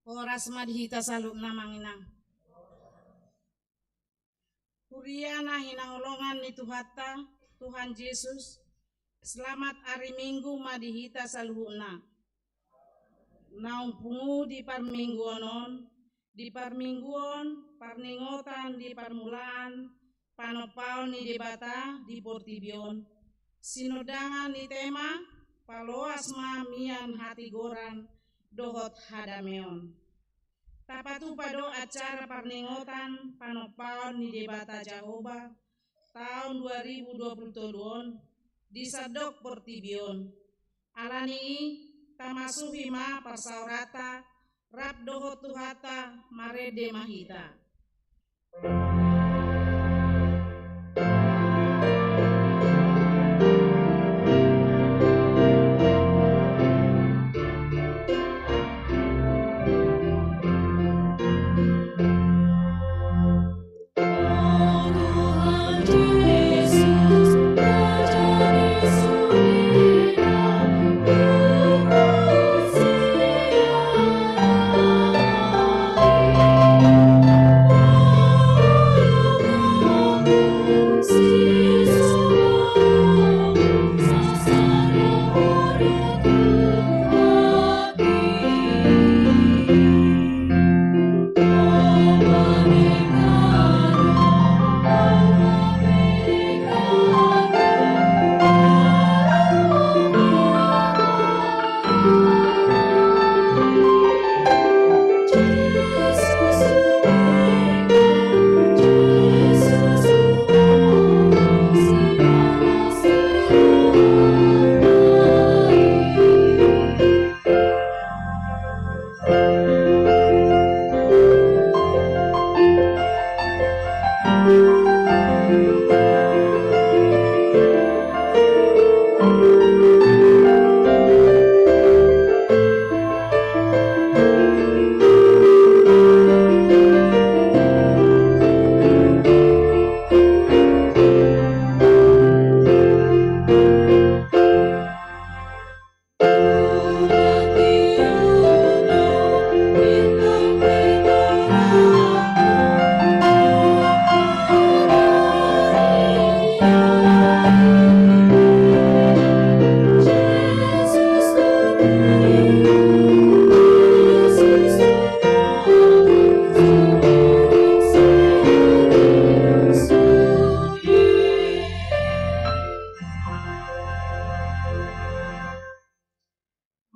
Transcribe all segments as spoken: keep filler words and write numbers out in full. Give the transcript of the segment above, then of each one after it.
Horas ma di hita saluhutna, Amang Inang. Huria na hinaholongan ni Tuhanta, Tuhan Jesus, selamat ari Minggu ma di hita saluhutna. Naung pungu di parmingguon on, di parmingguon parningotan di parmulaan panompaon ni Debata di portibi on. Sinondangan ni tema, paloas ma mian hatigoran dohot hadameon. Tapatupa do acara parningotan panompaon ni Debata Jahowa taon dua ribu dua puluh tolu on di sandok portibi on. Alani i, tamasuhi ma parsaoranta rap dohot Tuhanta, marende ma hita.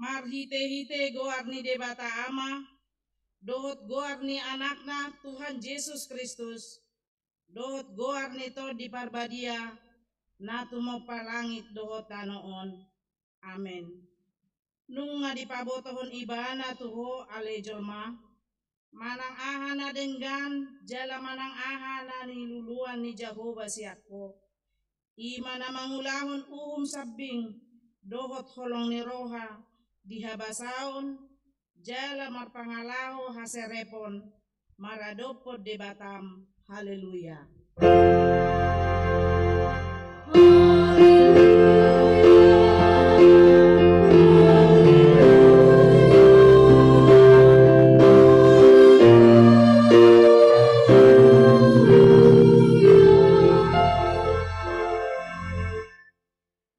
Marhitehite goar ni Debata Ama, dohot goar ni Anakna Tuhan Jesus Kristus, dohot goar ni Tondi Parbadia, na tumompa langit dohot tano on. Amen. Nunga dipabotohon Ibana tu ho ale jolma, manang aha na denggan jala manang aha na niluluan ni Jahowa sian ho. I ma na mangulahon uhum sambing dohot holong ni roha di habasaon jala marpangalaho haserepon maradophon Debatam. Haleluya.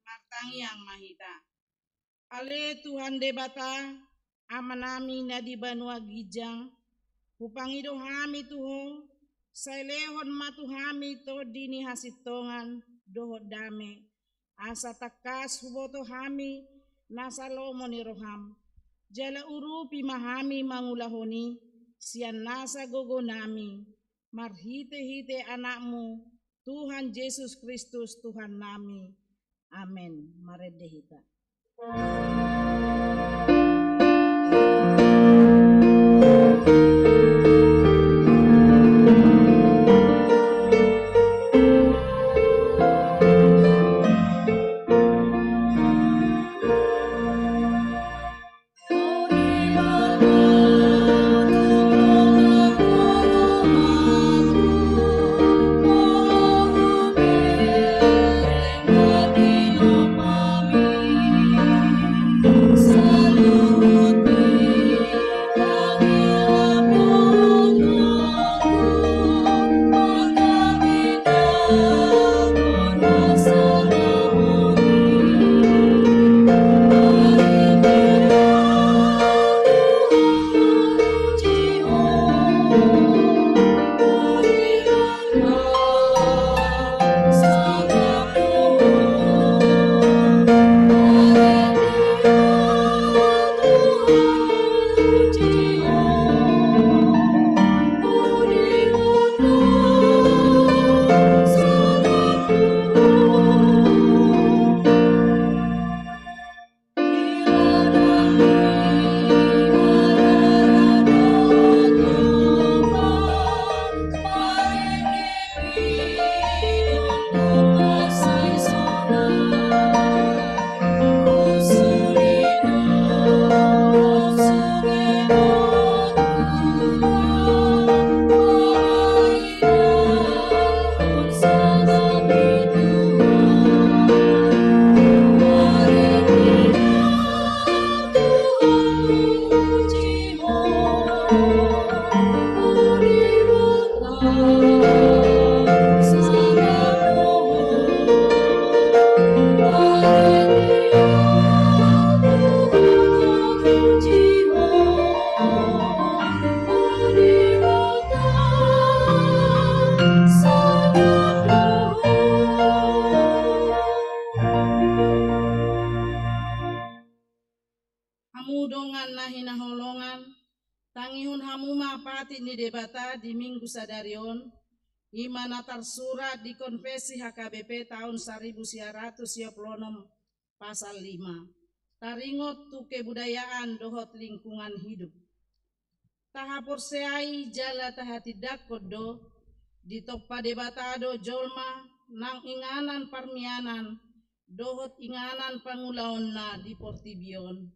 Martangiang ma hita. Ale Tuhan Debata, Amanami na di banua ginjang, hupangido hami tu ho, sai lehon ma tu hami tondi ni hasintongan dohot dame, asa tangkas huboto hami nasa lomo ni roham. Jala urupi ma hami mangulahon i sian nasa gogonami, marhitehite Anakmu, Tuhan Jesus Kristus, Tuhannami. Amen. Marende hita. Hinaholongan, tangihon hamu ma patik ni Debata di Minggu sadari on, i ma na tarsurat di Konfesi H K B P taon saribu sia ratus sia pulu onom, pasal lima. Taringot tu kebudayaan dohot lingkungan hidup. Tahaporseai jala tahatindangkon do, ditompa Debata do jolma nang inganan parmianan dohot inganan pangulaonna di portibi on.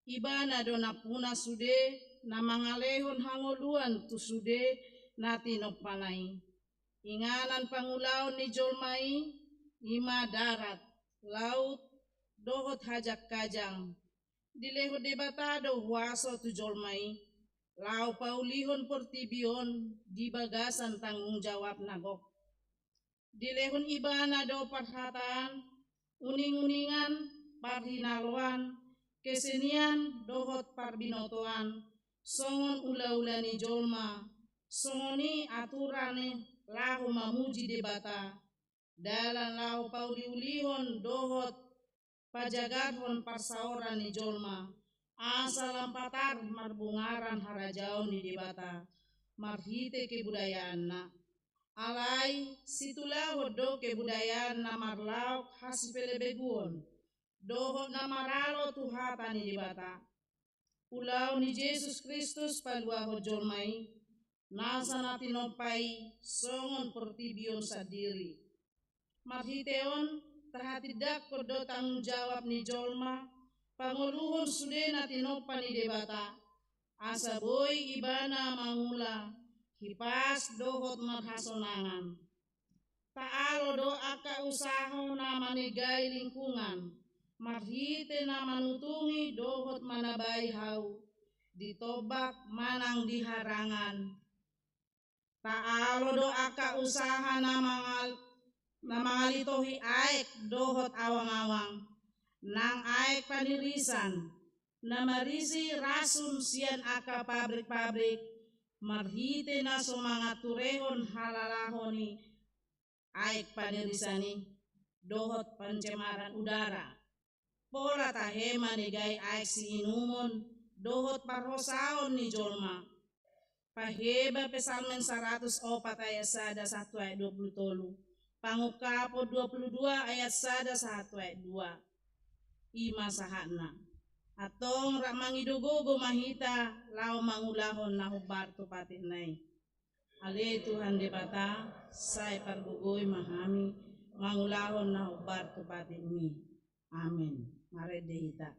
Ibana do nampuna sude na mangalehon hangoluan tu sude na tinompana i. Inganan pangulaon ni jolma i, i ma darat, laut, dohot hajang-hajang. Dilehon Debata do huaso tu jolma i, laho paulihon portibi on di bagasan tanggung jawabna gok. Dilehon Ibana do parhataan, uning-uningan, parhinaloan, kesenian dohot parbinotoan, songon ula-ula ni jolma, songon i aturan i laho mamuji Debata, dalan laho pauli-ulihon dohot pajagathon parsaoran ni jolma, asa lam patar marbungaran harajaon ni Debata marhite kebudayaanna. Alai situlahon do kebudayaan na marlaok hasipelebeguon dohot na maralo tu hata ni Debata. Ulaon ni Jesus Kristus paluahon jolma i, nasa na tinompa i songon portibi on sandiri. Marhite on, tahatindangkon do tanggung jawab ni jolma pangoluhon sude na tinompa ni Debata, asa boi ibana mangula hipas dohot marhasonangan. Taalo do angka usaha na manegai lingkungan, marhite na manutungi dohot manabai hau, di tombak manang di harangan. Taalo do angka usaha na mangal-, na mangalitohi aek dohot awang-awang, nang aek panirisan, na marisi rasun sian angka pabrik-pabrik, marhite na so mangaturehon halalahon ni aek panirisan i, dohot pencemaran udara. Pola tahe manegai aek siinumon dohot parhosaon ni jolma. Paheba Psalmen saratus opat ayat sada sahat tu ayat dua pulu tolu. Pangungkapon dua pulu dua ayat sada sahat tu ayat dua. I ma sahatna. Antong rap mangido gogo ma hita laho mangulahon na hombar tu patikna i. Ale Tuhan Debata, sai pargogoi ma hami mangulahon na hombar tu patikmi. Amen. Marende hita.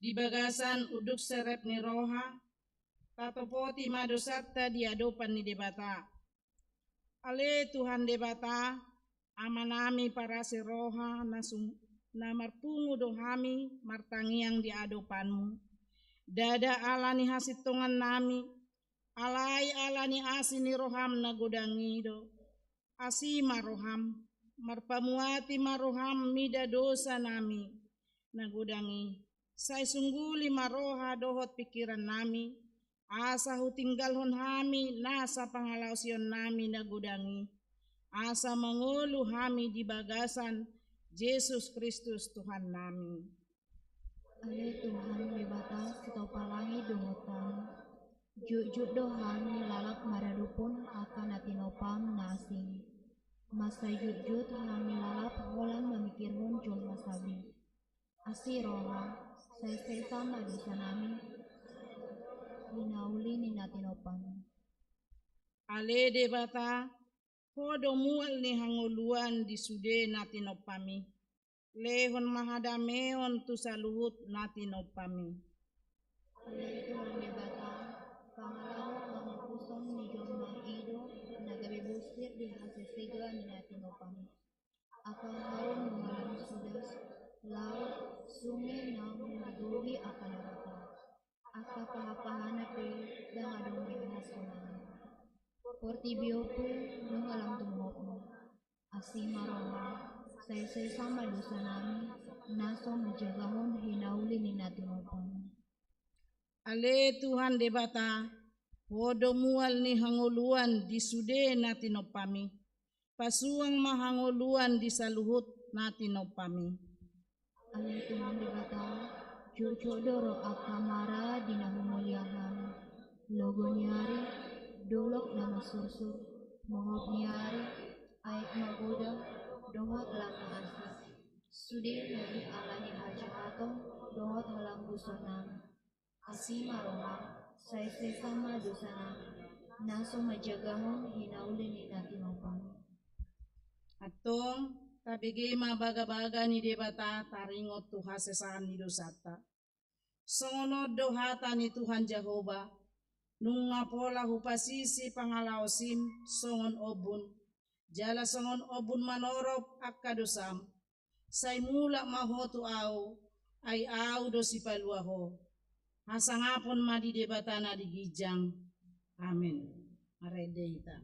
Di bagasan unduk serep ni roha, tatopoti ma dosanta di adopan ni Debata. Ale Tuhan Debata, Amanami parasi roha na sum-, na marpungu do hami martangiang di adopanmu. Ndada ala ni hasintongan nami, alai ala ni asi ni roham na godang i do. Asi ma roham, marpamuati ma roham mida dosa nami na godang i. Sai sungguli ma roha dohot pingkiran nami, asa hutinggalhon hami nasa pangalaosion nami na godang i, asa mangolu hami di bagasan Jesus Kristus Tuhan nami. Ale Tuhan Debata, sitopalangit dohot tano, jotjot do hami lalap maradophon angka na tinompam na asing. Mansai jotjot hami lalap holan mamingkirhon jolma saba i. Asi roha, sai sesa ma dosa nami, di na uli ni na tinompam. Ale Debata, Ho do mual ni hangoluan di sude na tinompam i. Lehon ma hadameon tu saluhut na tinompam i. Ale Tuhan Debata, pangalaho hamupuson ni jolma i do na gabe bosir di hasesegan ni na tinompam i. Angka hau nunga lam sudas, laut, sunge naung digohi angka naraka. Angka pahapahana pe ndang adong be hasonangan. Portibi on pe nunga lam tumongopna. Asi ma roha, sai sesa ma dosa nami, na so manjagahon hinauli ni na tinompam i. Ale Tuhan Debata, Ho do mual ni hangoluan di sude na tinompam i. Pasuang ma hangoluan di saluhut na tinompam i. Ale Tuhan Debata, jotjot do ro angka mara di na humoliahon. Logo ni ari, dolok na marsursur, mohop ni ari, aek magodang, dohot lam na asi. Sude nami ala ni hajahaton, dohot halambuson nami. Asi ma roha, sai sesa ma dosa nami, na so manjagahon hinauli ni na tinompam i. Antong, tabege ma bagabaga ni Debata taringot tu hasesaan ni dosanta. Songon on do hata ni Tuhan Jahowa, nunga pola hupasisi pangalaosim songon ombun, jala songon ombun manorop angka dosam. Sai mulak ma ho tu Au, ai Au do Sipalua ho. Hasangapon ma di Debata na di ginjang. Amen. Marende hita.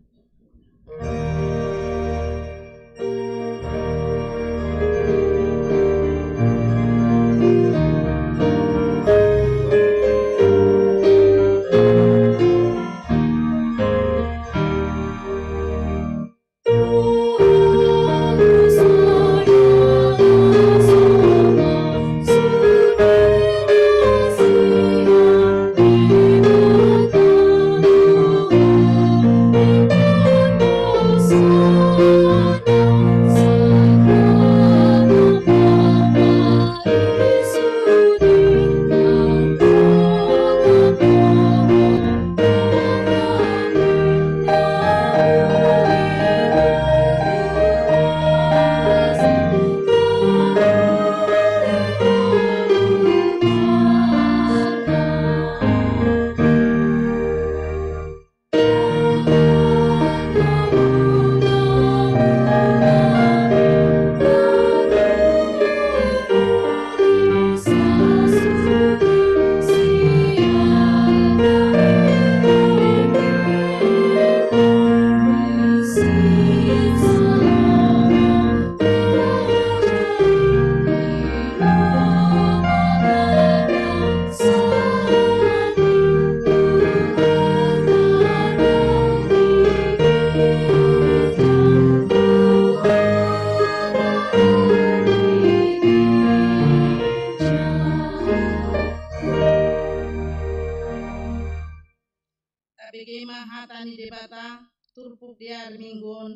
Tabege ma hata ni Debata, turpuk di ari Minggu on,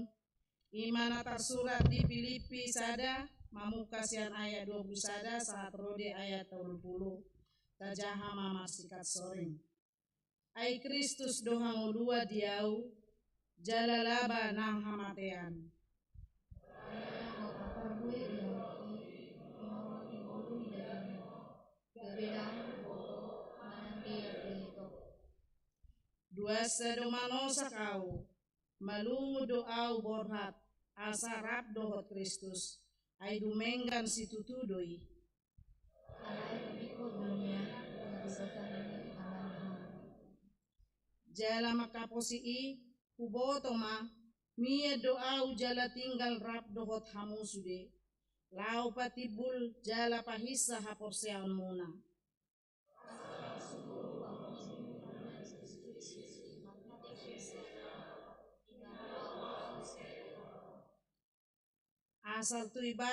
i ma na tarsurat di Pilippi sada, mamungka sian ayat dua pulu sada sahat ro di ayat tolu pulu. Tajaha ma marsikat soring. Ai Kristus do hangoluan di ahu, jala laba nang hamatean. Duansa do manosak ahu, malungun do ahu borhat, asa rap dohot Kristus, ai dumenggan situtu do i. Alai ingkon do nian, na di bagasan ni jala mangkaposi i, huboto ma, mian do ahu jala tinggal rap dohot hamu sude, laho patimbul jala pahinsa haporseaonmuna. Asal tu iba,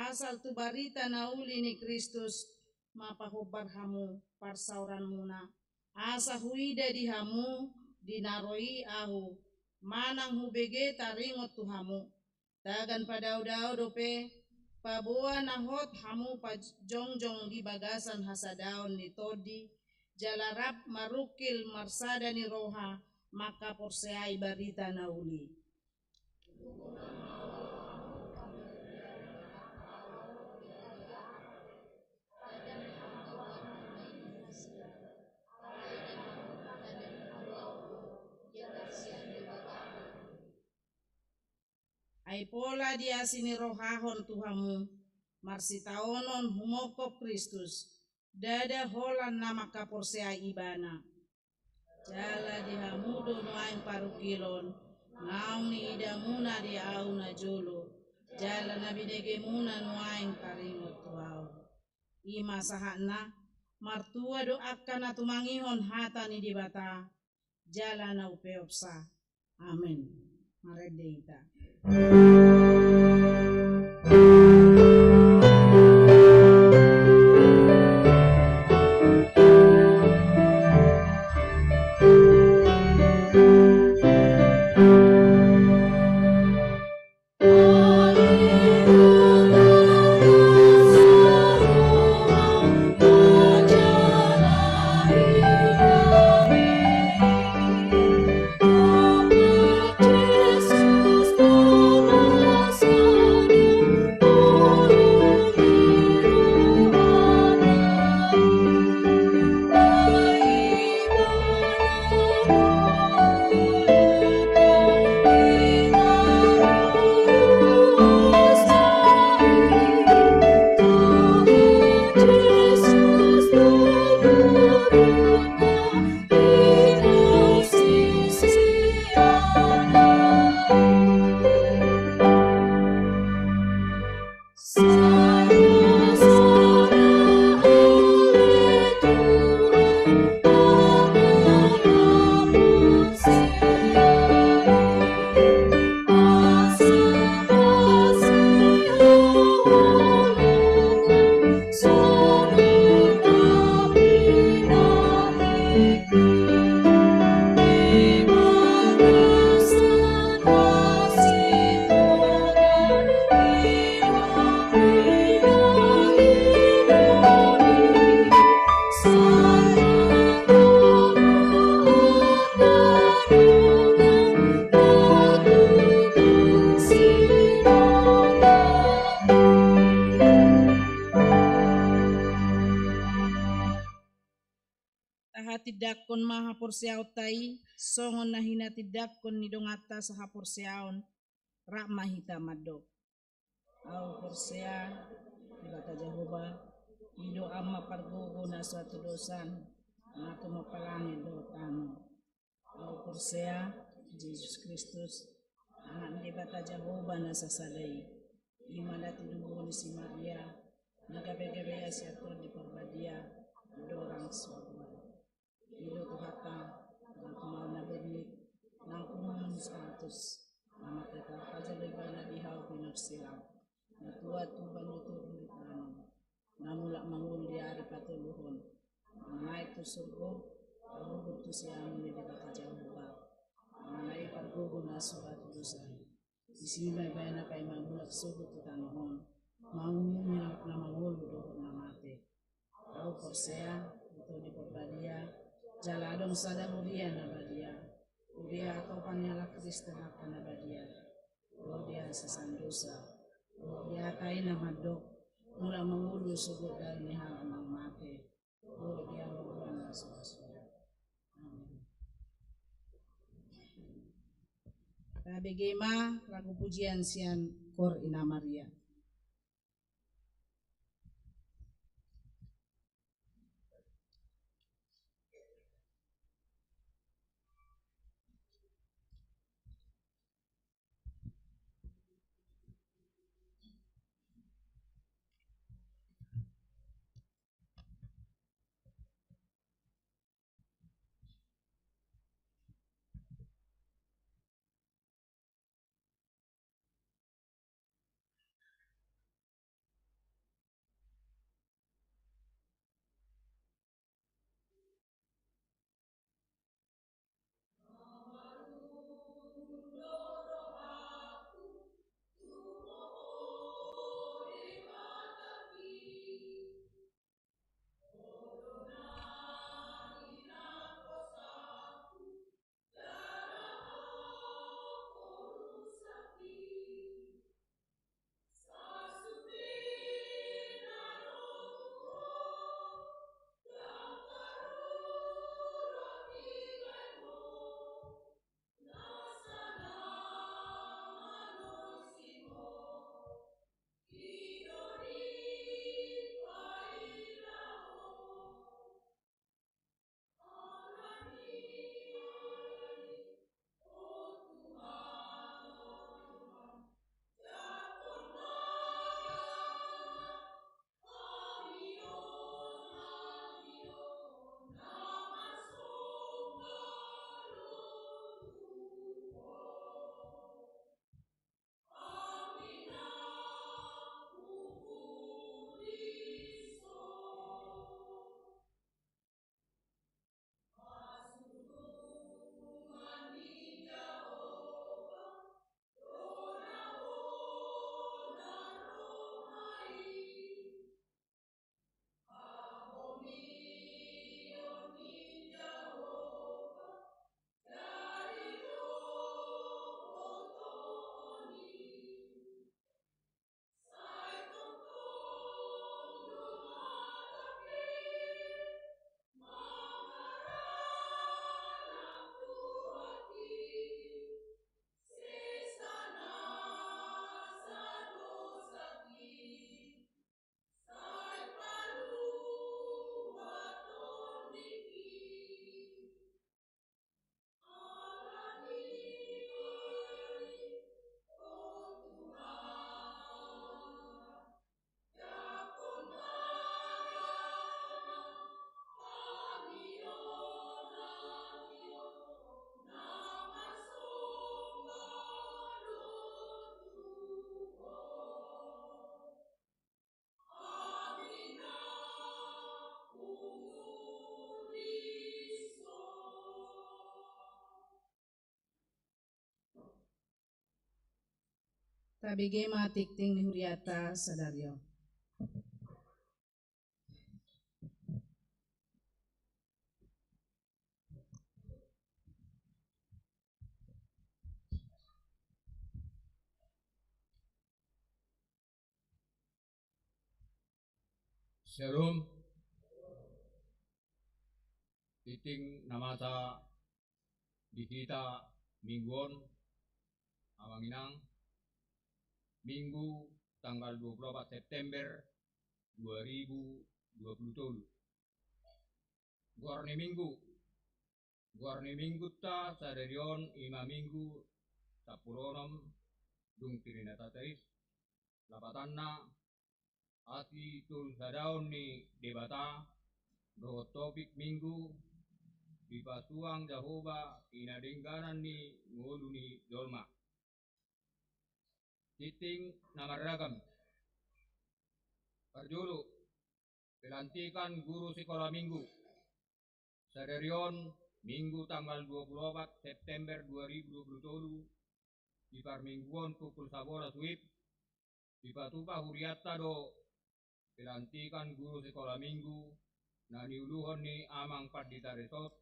asal tu barita na uli ni Kristus ma pahombar hamu parsaoranmuna, asa huida di hamu di na ro i ahu, manang hubege taringot tu hamu. Tagan padaodao dope, paboa na hot hamu pajongjong di bagasan hasadaon ni tondi, jala rap marungkil marsada ni roha mangkaporseai barita na uli. Ai pola diasinirohahon tu hamu, marsitaonon humongkop Kristus, ndada holan na mangkaporseai Ibana. Jala di hamu do nuaeng parungkilon, naung niidamuna di ahu najolo, jala na binegemuna nuaeng taringot tu ahu. I ma sahatna, martua do angka na tumangihon hata ni Debata, jala na upeopsa. Amen. Marende hita. Tahatindangkon ma haporseaonta i, songon na hinatindangkon ni donganta sahaporseaon, rap ma hita mandok. Ahu porsea, Debata Jahowa, i do Ama pargogo na so hatudosan, na tumompa langit dohot tano. Ahu porsea, Jesus Kristus, Anak ni Debata Jahowa na sasada i. I ma na tinumbuhon ni si Maria, na gabe-gabe ia sian Tondi Parbadia, dorang satua. I do Tuhanta, na tumau na bernit, nang kumamon satus, na mate tarpajalo Ibana di hau pinarsilang, na tua tu banua toru di tano, na mulak mangolu di ari patoluhon, na naek tu surgo, parhobot tu siamun ni Debata Jahowa, na i pargogo na so hatudosan. Disi ma Ibana paima mulak sogot tu tano on, manguhupi na mangolu dohot na mate. Ahu porsea, di Tondi Parbadia, jala adong sada huria na badia, huria hatopan ni halak Kristen angka na badia, huria sesandosa, huria hata i na mandok, mulak mangolu sogot daging ni halak na mate. Tabege ma lagu pujian sian Kor Ina Maria. Tabege ma tingting ni huriata sadari on. Syalom. Tingting na masa di hita minggu on, amang inang, Minggu tanggal dua puluh opat September dua ribu dua puluh tolu. Goar ni minggu. Goar ni minggunta sadari on ima Minggu sampulu onom dung tirinatata is, lapatanna asi tolu sadaon ni Debata, dohot topik minggu, dipasuang Jahowa i na dengganan ni ngolu ni jolma. Tingting na marragam. Parjolo, pelantikan guru sikola minggu. Sadari on, Minggu tanggal dua puluh opat September dua ribu dua puluh tolu, di parmingguon pukul sabolas WIB, dipatupa hurianta do pelantikan guru sikola minggu na niuluhon ni amang pandita resort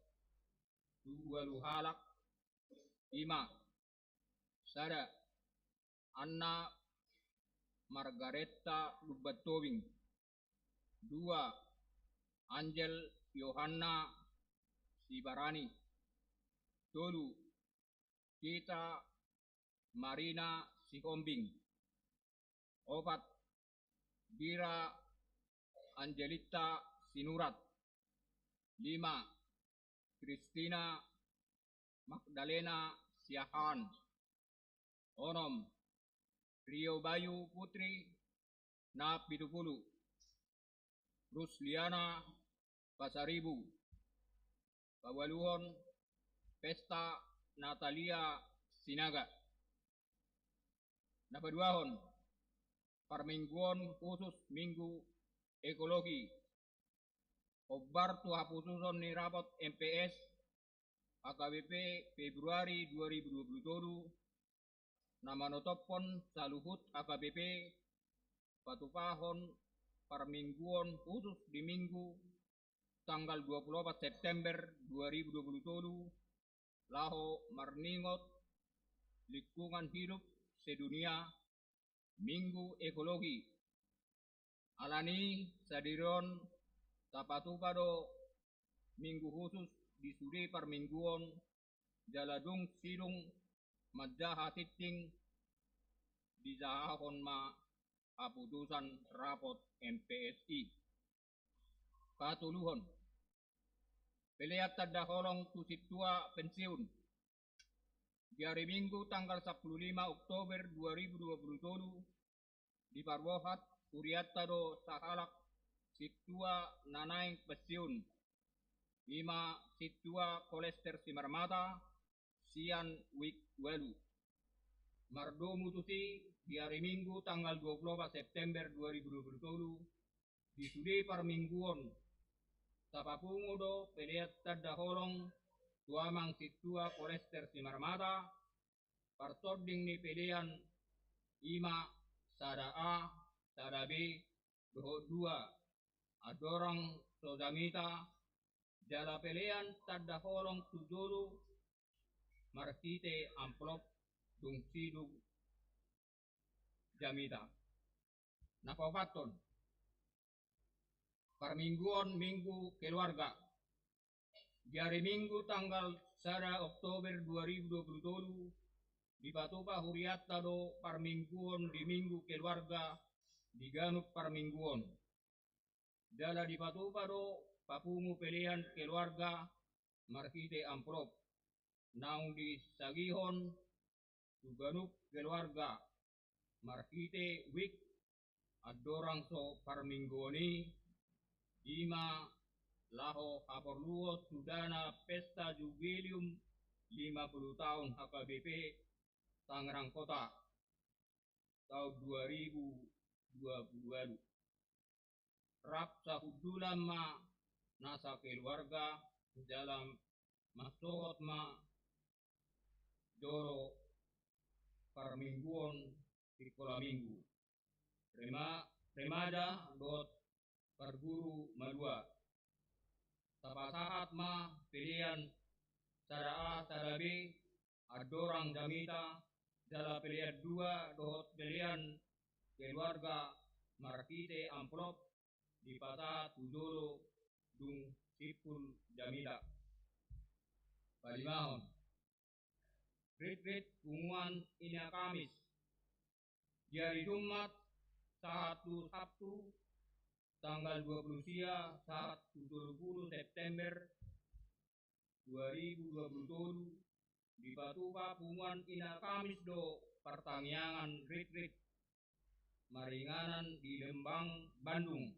tu ualu halak, ima: sada, Anna Margaretta Lumban Tobing. Dua, Angel Yohanna Sibarani. Tolu, Tita Marina Sihombing. Opat, Dira Angelita Sinurat. Lima, Kristina Magdalena Siahaan. Onom, Rio Bayu Putri Napitupulu. Rusliana Pasaribu. Paualuhon, Pesta Natalia Sinaga. Na paduahon, parmingguon khusus Minggu Ekologi. Hombar tu hapususon ni rapot M P S H K B P Februari dua ribu dua puluh tolu, na manotophon saluhut H K B P patupahon parmingguon khusus di Minggu tanggal dua puluh opat September dua ribu dua puluh tolu, laho marningot lingkungan hidup sedunia, Minggu Ekologi. Alani sadari on tapatupa do minggu khusus di sude parmingguon, jala dung sidung manjaha tingting dijahahon ma haputusan rapot M P S I. Patoluhon, pelean tanda holong tu sintua pensiun. Di ari Minggu tanggal sampulu lima Oktober dua ribu dua puluh tolu, diparrohat hurianta do sahalak sintua na naeng pensiun, ima sintua Kolester Simarmata, sian WIB ualu. Mardomu tusi, di ari Minggu tanggal dua puluh opat September dua ribu dua puluh tolu, di sude parmingguon, tapapungu do pelean tanda holong tu amang sintua Kolester Simarmata, partording ni pelean ima sada A, sada B, dohot dua, andorang so jamita, jala pelean tanda holong tu jolo marhite amplop dung sidung jamita. Na paopathon, parmingguon Minggu Keluarga. Di ari Minggu tanggal sada Oktober dua ribu dua puluh tolu, dipatupa hurianta do parmingguon di Minggu Keluarga di ganup parmingguon. Jala dipatupa do papungu pelean keluarga marhite amplop, naung disagihon tu ganup keluarga marhite WIB andorang so parmingguon i, ima laho haporluhon tu dana pesta jubilium lima puluh taon H K B P Tangerang Kota taon dua ribu dua puluh ualu. Rap sahundulan ma nasa keluarga, jala mansohot ma jolo parmingguon sikola minggu. Rema-, remaja dohot parguru malua. Tapasahat ma pelean sada A sada B, andorang jamita, jala pelean dua dohot pelean keluarga marhite amplop dipasahat tu jolo dung simpul jamita. Palimahon. Ritrit punguan Ina Kamis. Di ari Jumat sahat tu Sabtu tanggal dua puluh sia sahat tu tolu puluh September dua ribu dua puluh tolu, dipatupa punguan Ina Kamis do partangiangan ritrit maringanan di Lembang Bandung.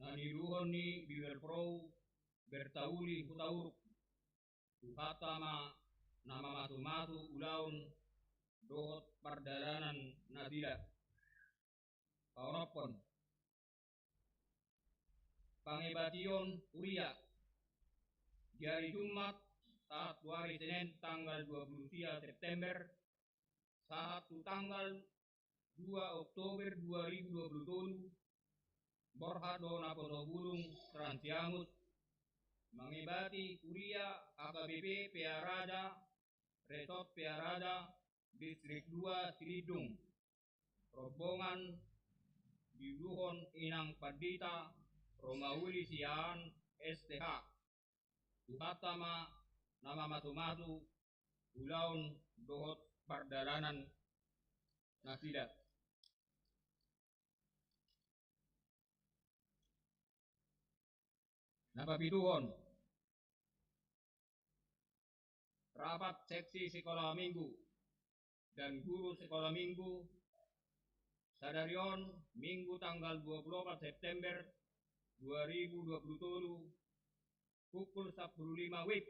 Na niuluhon ni Bibelvrouw Bertauli Hutauruk. Tuhanta ma na mamasumasu ulaon dohot pardalanan nasida. Paonomhon. Pangebation kuria. Di ari Jumat sahat tu ari Senen tanggal dua puluh sia September sahat tu tanggal dua Oktober dua ribu dua puluh tolu, borhat do naposobulung Transianus mangebati kuria H K B P Pearaja, Resort Pearaja, Distrik dua Silindung. Rombongan diuluhon Inang Pandita Romauli Siahaan S T H. Tuhanta ma na mamasumasu ulaon dohot pardalanan nasida. Na papituhon. Rapat seksi sikola minggu dan guru sikola minggu sadari on, Minggu tanggal dua puluh opat September dua ribu dua puluh tolu, pukul sampulu lima wib,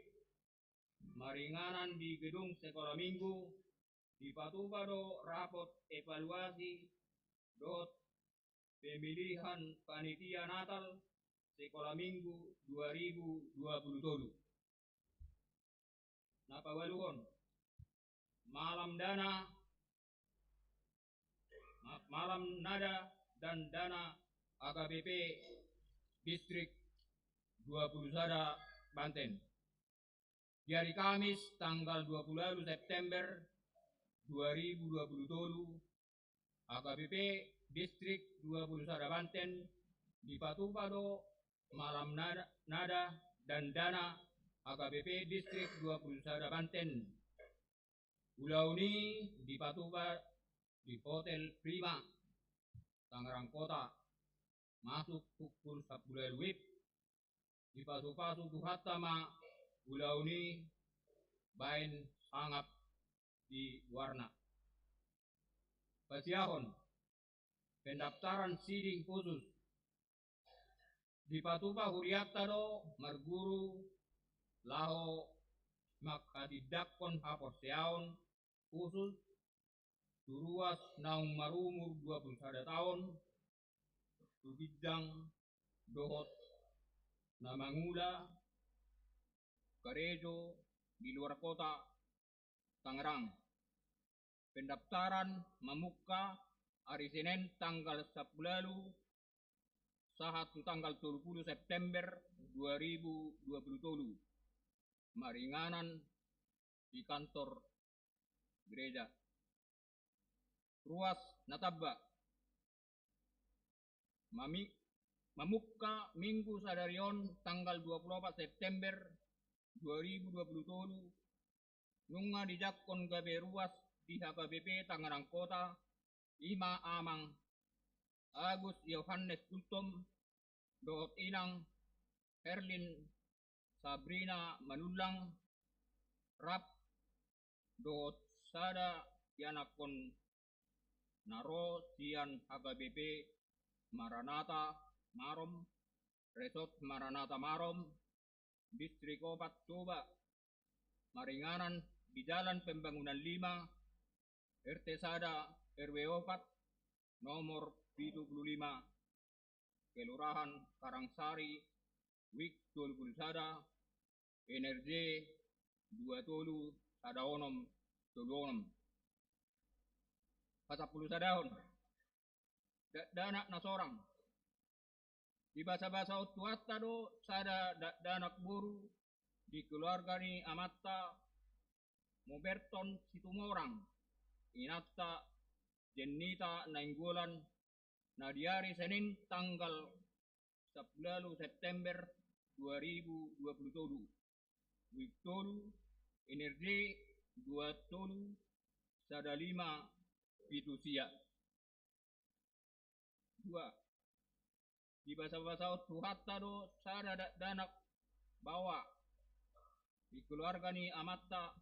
maringanan di gedung sikola minggu, dipatupa do rapot evaluasi dohot pemilihan panitia Natal sikola minggu dua ribu dua puluh tolu. Na paualuhon. Malam dana, ma-, malam nada dan dana H K B P Distrik dua puluh sada Banten. Di ari Kamis tanggal dua puluh ualu September dua ribu dua puluh tolu, H K B P Distrik dua puluh sada Banten dipatupa do malam nada, nada dan dana H K B P Distrik dua puluh sada Banten. Ulaon i dipatupa di Hotel Prima, Tangerang Kota, masuk pukul sampulu ualu wib. Dipasupasu Tuhanta ma ulaon i baen sangap di goarna. Pasiahon. Pendaftaran siding khusus. Dipatupa hurianta do marguru laho manghatindanghon haporseaon khusus tu ruas naung marumur dua puluh sada taon, tu ginjang dohot na mangula karejo di luar kota Tangerang. Pendaftaran mamungka ari Senen tanggal sampulu ualu sahat tu tanggal tolu puluh September dua ribu dua puluh tolu. Maringanan di kantor gereja. Ruas na tamba. Mami-, mamungka Minggu sadari on tanggal dua puluh opat September dua ribu dua puluh tolu, nunga dijangkon gabe ruas di H K B P Tangerang Kota, i ma Amang Agus Yohanes Gultom, dohot Inang Herlin Sabrina Manullang, rap dohot sada ianakkon na ro sian H K B P Maranatha Marom, Resort Maranatha Marom, Distrik opat Toba, maringanan di Jalan Pembangunan lima, R T sada, R W opat, nomor pitu puluh lima, Kelurahan Karangsari, wik tolu puluh sada, N R J dua tolu sada onom tolu onom. Pasampulu sadahon. Dakdanak na sorang. Dibasabasahon Tuhanta do sada dakdanak boru di keluarga ni amanta Moberton Situmorang, inanta Jennita Nainggolan, na di ari Senin tanggal sampulu ualu September dua ribu dua pulu tolu. Wijk tolu, N R D dua tolu sada lima pitu sia. Dua. Dibasabasahon Tuhanta do sada dakdanak baoa di keluarga ni amanta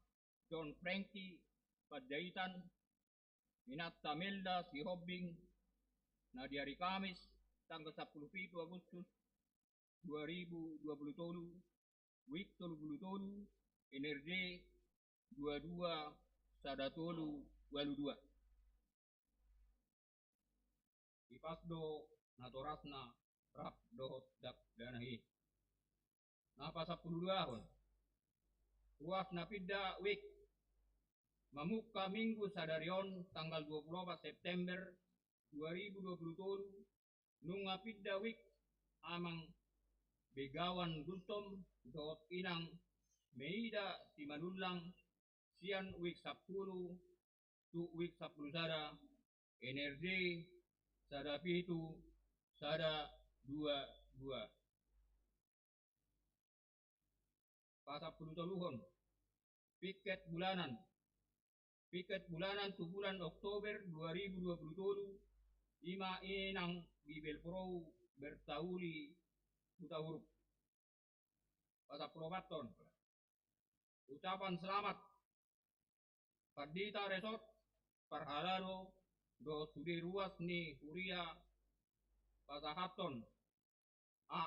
John Frankie Panjaitan, inanta Melda Sihombing, na di ari Kamis tanggal sampulu pitu Agustus dua ribu dua pulu tolu, Wijk tolu pulu tolu, N R D dua dua sada tolu ualu dua. Dipas do natorasna rap dohot dakdanak i. Na pasampulu duahon. Ruas na pinda Wijk. Mamungka Minggu sadari on tanggal dua pulu opat September dua ribu dua pulu tolu, nunga pinda Wijk Amang Begawan Gultom dohot Inang Meida Simanullang sian Wijk sampulu tu Wijk sampulu sada, N R D sada pitu sada dua dua. Pasampulu toluhon. Piket bulanan. Piket bulanan tu bulan Oktober dua ribu dua pulu tolu, ima Inang Bibelvrouw Bertauli Hutauruk. Pasampulu opathon. Ucapan selamat. Pandita Resort parhalado dohot sude ruas ni huria pasahathon. A.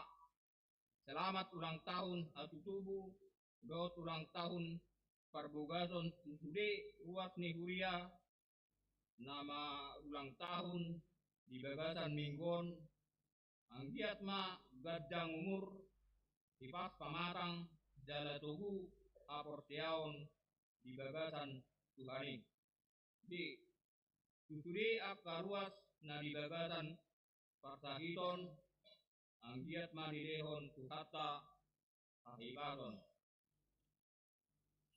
Selamat ulang tahun hatutubu dohot ulang tahun parbogason tu sude ruas ni huria na marulang tahun di bagasan minggu on. Anggiat ma ganjang umur, hipas pamatang jala togu haporseaon di bagasan Tuhan i. B. Tu sude angka ruas na di bagasan parsahiton, anggiat ma dilehon Tuhanta hahipason.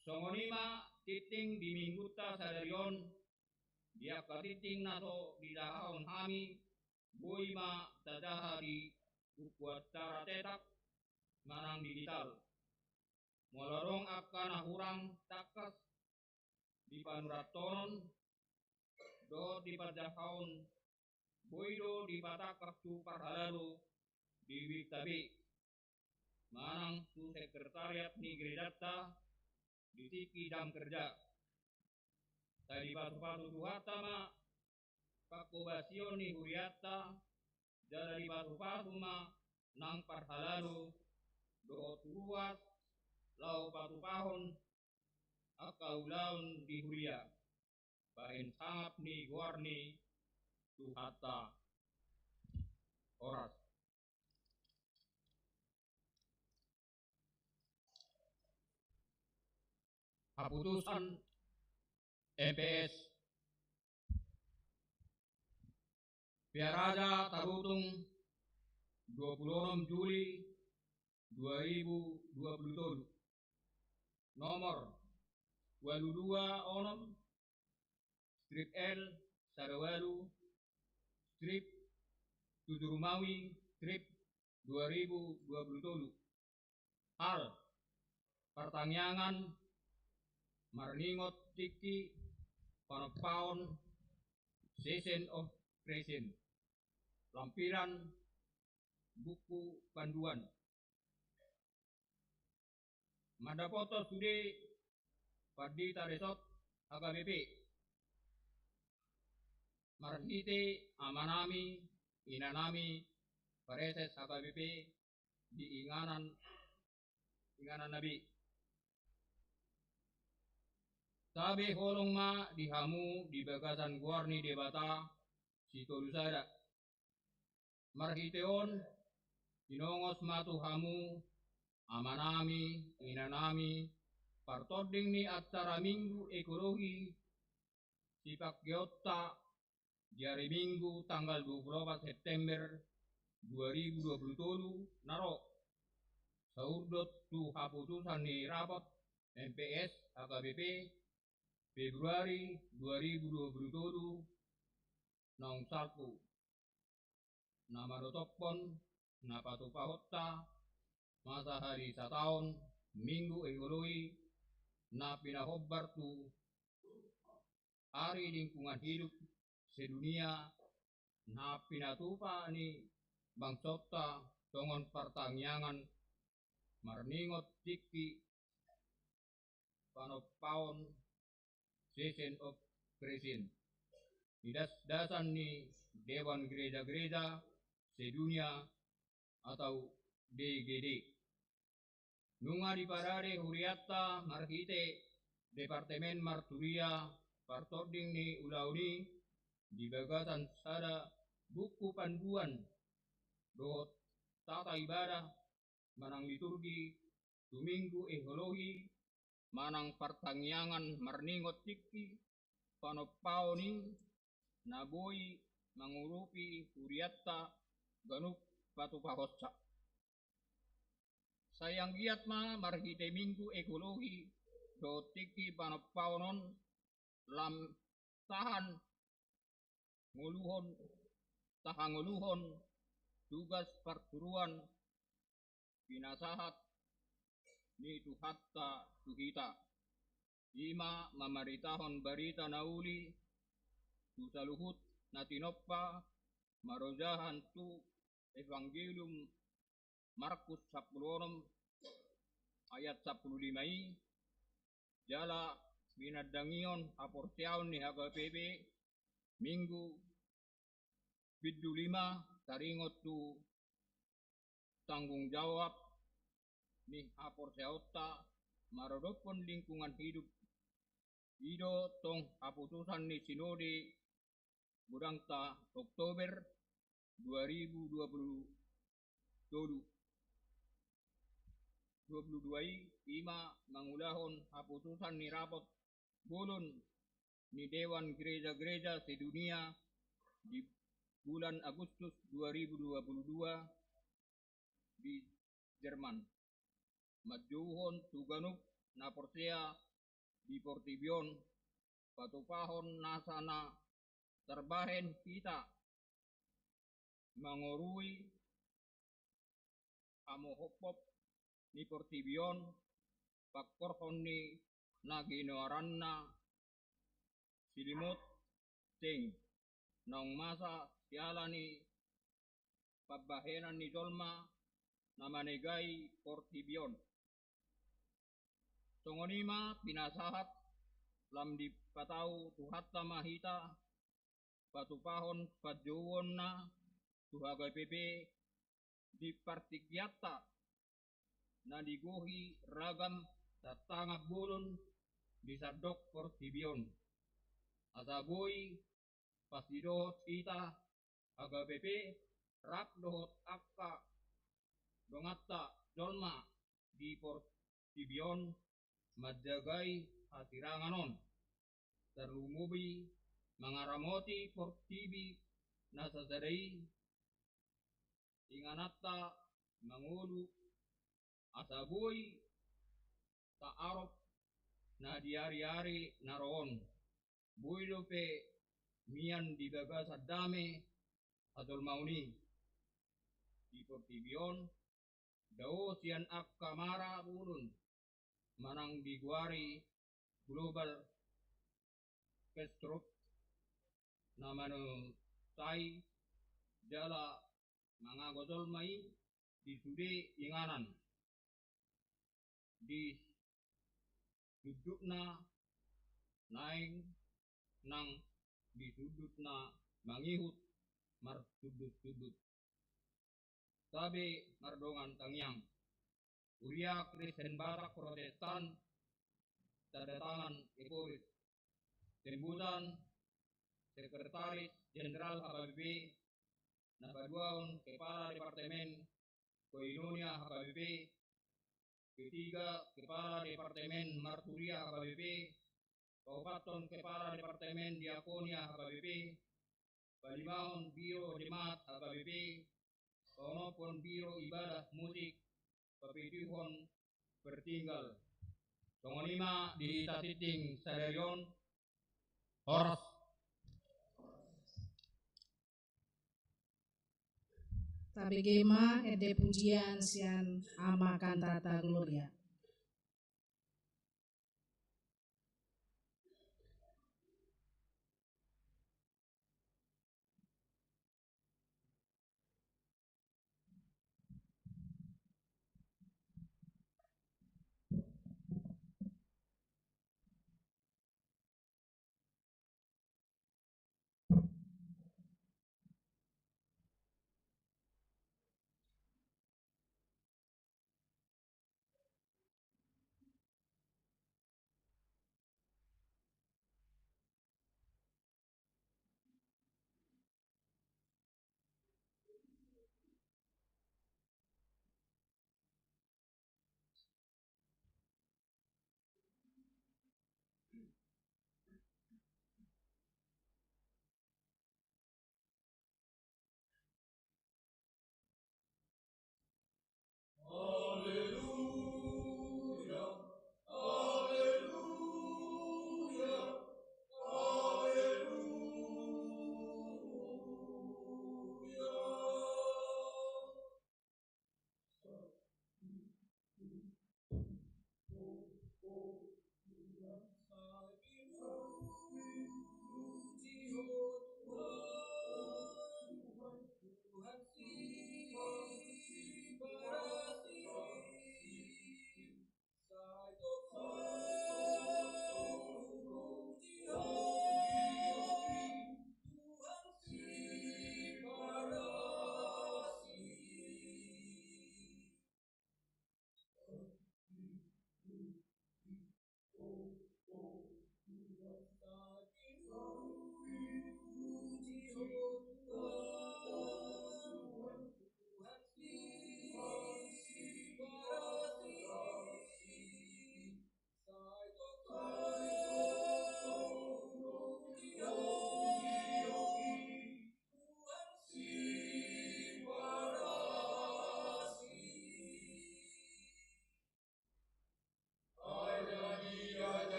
Songon i ma tingting di minggunta sadari on. Di angka tingting na so didahahon hami, boi ma tajaha di buku acara cetak manang digital. Molo adong angka na hurang tangkas di panurathonon dohot di panjahaon, boi do dipatangkas tu parhalado di Wijk ta be manang tu sekretariat ni gerejanta di tingki jam kerja. Sai dipasupasu Tuhanta ma pangkobasion ni hurianta, jala dipasupasu ma nang parhalado dohot ruas laho patupahon angka ulaon di huria bahen sangap ni goar ni Tuhanta. Horas. Haputusan M P S. Pearaja Tarutung, dua pulu onom Juli dua ribu dua pulu tolu. Nomor ualu dua onom, strip L sada ualu, strip Tujuh Rumawi, strip dua ribu dua pulu tolu. Hal: partangiangan marningot tingki panompaon season of grace, lampiran buku panduan. Mandapothon sude pandita resort H K B P marhite amanami, inanami, praeses H K B P di inganan, inganan na be. Tabe holong ma di hamu di bagasan goar ni Debata Sitolusada. Marhite on tinongos ma tu hamu amanami, inanami, partording ni acara Minggu Ekologi, sipangkeonta di ari Minggu tanggal dua puluh opat September dua ribu dua puluh tolu na ro, saurdot tu haputusan ni rapot M P S H K B P Februari dua ribu dua puluh tolu naung salpu, na manotophon na patupahonta masa hali sataon Minggu Ekologi na pinahombar tu Ari Lingkungan Hidup Sedunia na pinatupa ni bangsonta songon partangiangan marningot tingki panompaon, Season of Creation, di dasdasan ni Dewan Gereja-gereja Sedunia atau D G D. Nunga diparade hurianta marhite Departemen Marturia partording ni ulaon i di bagasan sada buku panduan dohot tata ibadah manang liturgi tu Minggu Ekologi manang partangiangan marningot tingki panompaon i na boi mangurupi hurianta ganup patupahonsa. Sai anggiat ma marhite Minggu Ekologi dohot tingki panompaon on lam tahan ngoluhon, tahangoluhon tugas parturuan pinasahat ni Tuhanta tu hita, i ma mamaritahon barita na uli tu saluhut na tinompa marojahan tu Evangelium Markus sampulu onom ayat sampulu lima i, jala pinandangion haporseaon ni H K B P Minggu bindu lima taringot tu tanggung jawab ni haporseaonta maradophon lingkungan hidup. I do tong haputusan ni Sinode godangta Oktober dua ribu dua puluh tolu, dua puluh dua i, i ma mangulahon haputusan ni rapot bolon ni Dewan Gereja-gereja Sedunia di bulan Agustus dua ribu dua puluh dua di Jerman, manjouhon tu ganup na porsea di portibi on patupahon nasa na tarbahen hita mangorui hamohophop ni portibi on, pangkorhon ni na ginoaranna silimot teng, naung masa siala ni pambahenan ni jolma na manegai portibi on. Songon i ma pinasahat, lam dipatau Tuhanta ma hita patupahon panjouonna tu H K B P di partingkianta na digohi ragam tantangan bolon di sandok portibi on. Asa boi pasidohot hita H K B P rap dohot angka donganta jolma di portibi on manjagai hasirangan on, tarlumobi mangaramoti portibi na sasada i, ingananta mangolu asa boi taarop na di ari-ari na ro on. Boi dope mian di bagasan dame hajolmaon i di portibi on, dao sian angka mara bolon manang digoari global heatstroke na manusai jala mangago jolma i di sude inganan, di sundutna naeng nang di sundutna mangihut marsundut-sundut. Tabe mardongan tangiang. Huria Kristen Batak Protestan, tanda tangan Eporis. Tembusan, Sekretaris Jenderal H K B P, na paduahon Kepala Departemen Koinonia H K B P, ketiga Kepala Departemen Marturia H K B P, paopathon Kepala Departemen Diakonia H K B P, palimahon biro jemaat H K B P, paonomhon biro ibadah musik, papituhon pertinggal. Songon i ma di hita sitting sadari on. Horas. Tabege ma ende pujian sian Ama Cantata Gloria.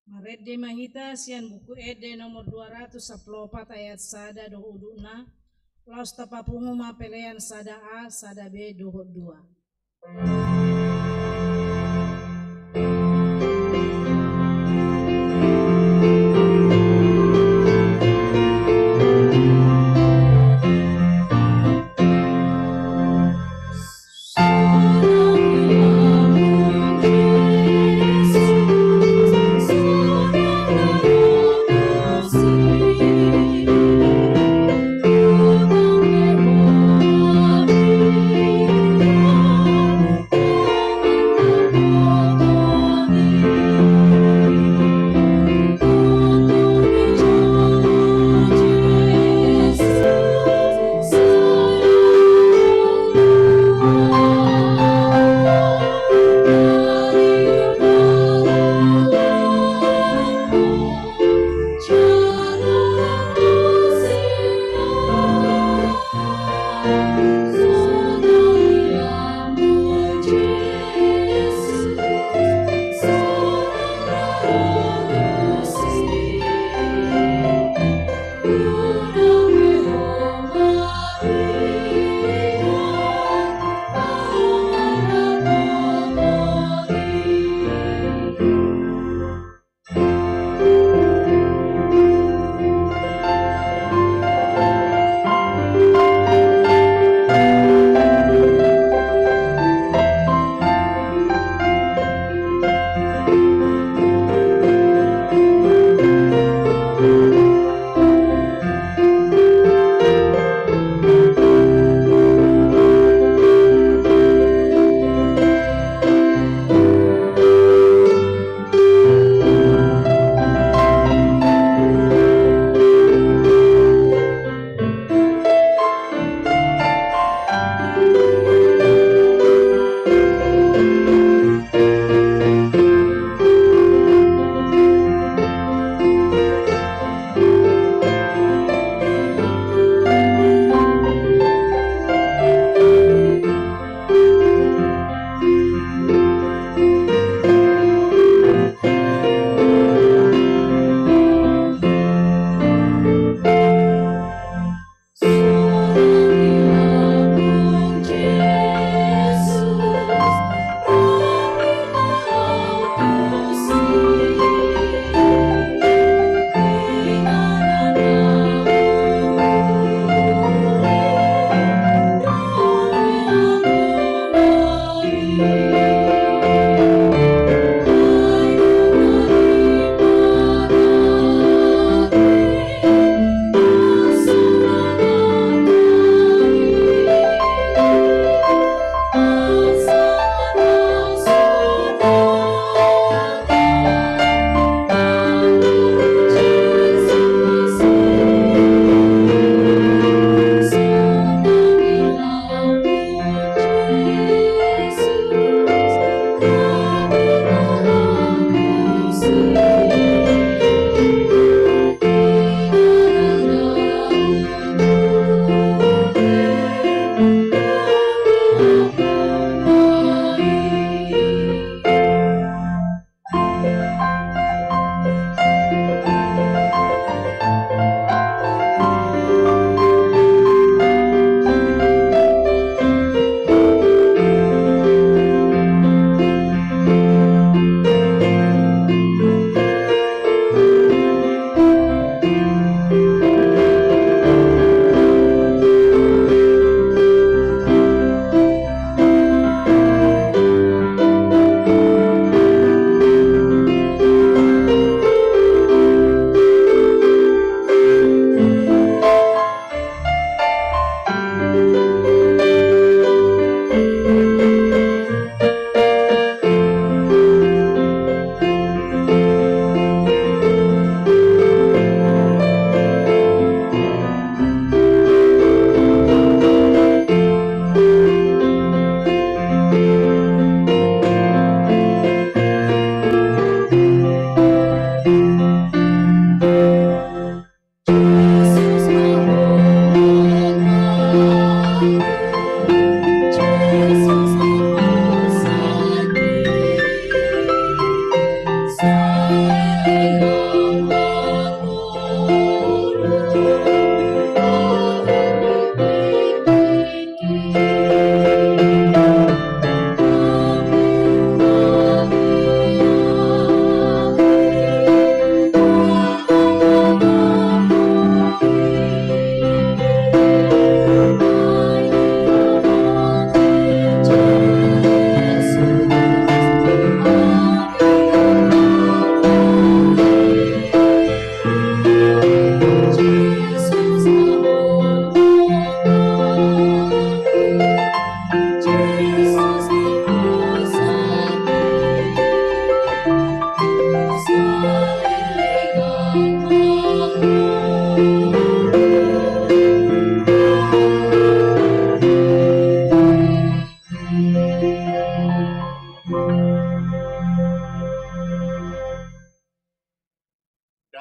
Marende ma hita sian Buku Ende nomor dua ratus sampulu opat ayat sada dohot udutna, laos tapapungu ma pelean sada A, sada B dohot dua.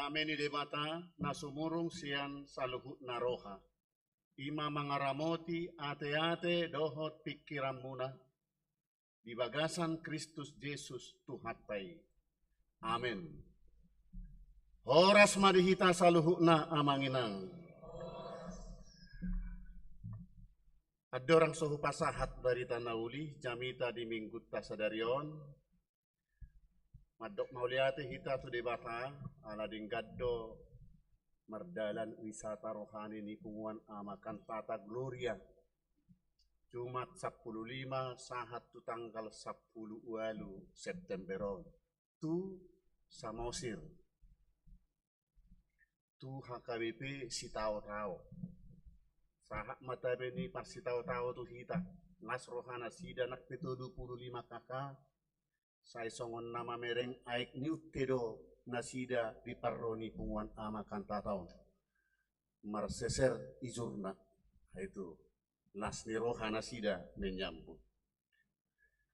Dame ni Debata na sumurung sian saluhutna roha, i ma mangaramoti ateate dohot pingkiranmuna di bagasan Kristus Jesus Tuhanta i. Amen. Horas ma di hita saluhutna, amang inang. Andorang so hupasahat barita na uli jamita di minggunta sadari on, mandok mauliate hita tu Debata, ala denggan do mardalan wisata rohani ni punguan Ama Cantata Gloria, Jumat sampulu lima sahat tu tanggal sampulu ualu September on, tu Samosir, tu H K B P Sitaotao. Sahat ma tabe ni parsitaotao tu hita, las rohanasida nang pe tolu pulu lima K K, sai songon na mamereng aek ni unte do nasida di parro ni punguan Ama Cantata on. Marseser ijurna, itu las ni rohanasida menyambut.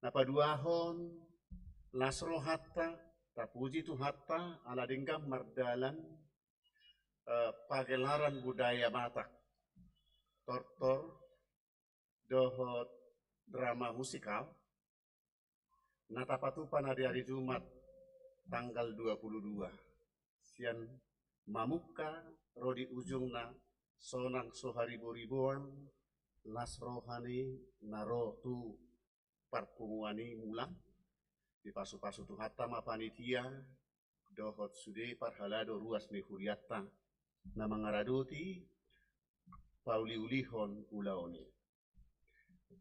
Na paduahon, las rohanta, tapuji Tuhanta ala denggan mardalan eh, pagelaran budaya Batak, tortor dohot drama musikal, na tapatupa na di ari Jumat tanggal dua pulu dua, sian mamungka ro di ujungna sonang so hariboriboan, las roha ni na ro tu parpunguan i mulak. Dipasupasu Tuhanta ma panitia dohot sude parhalado ruas ni hurianta na mangaradoti pauliulihon ulaon i.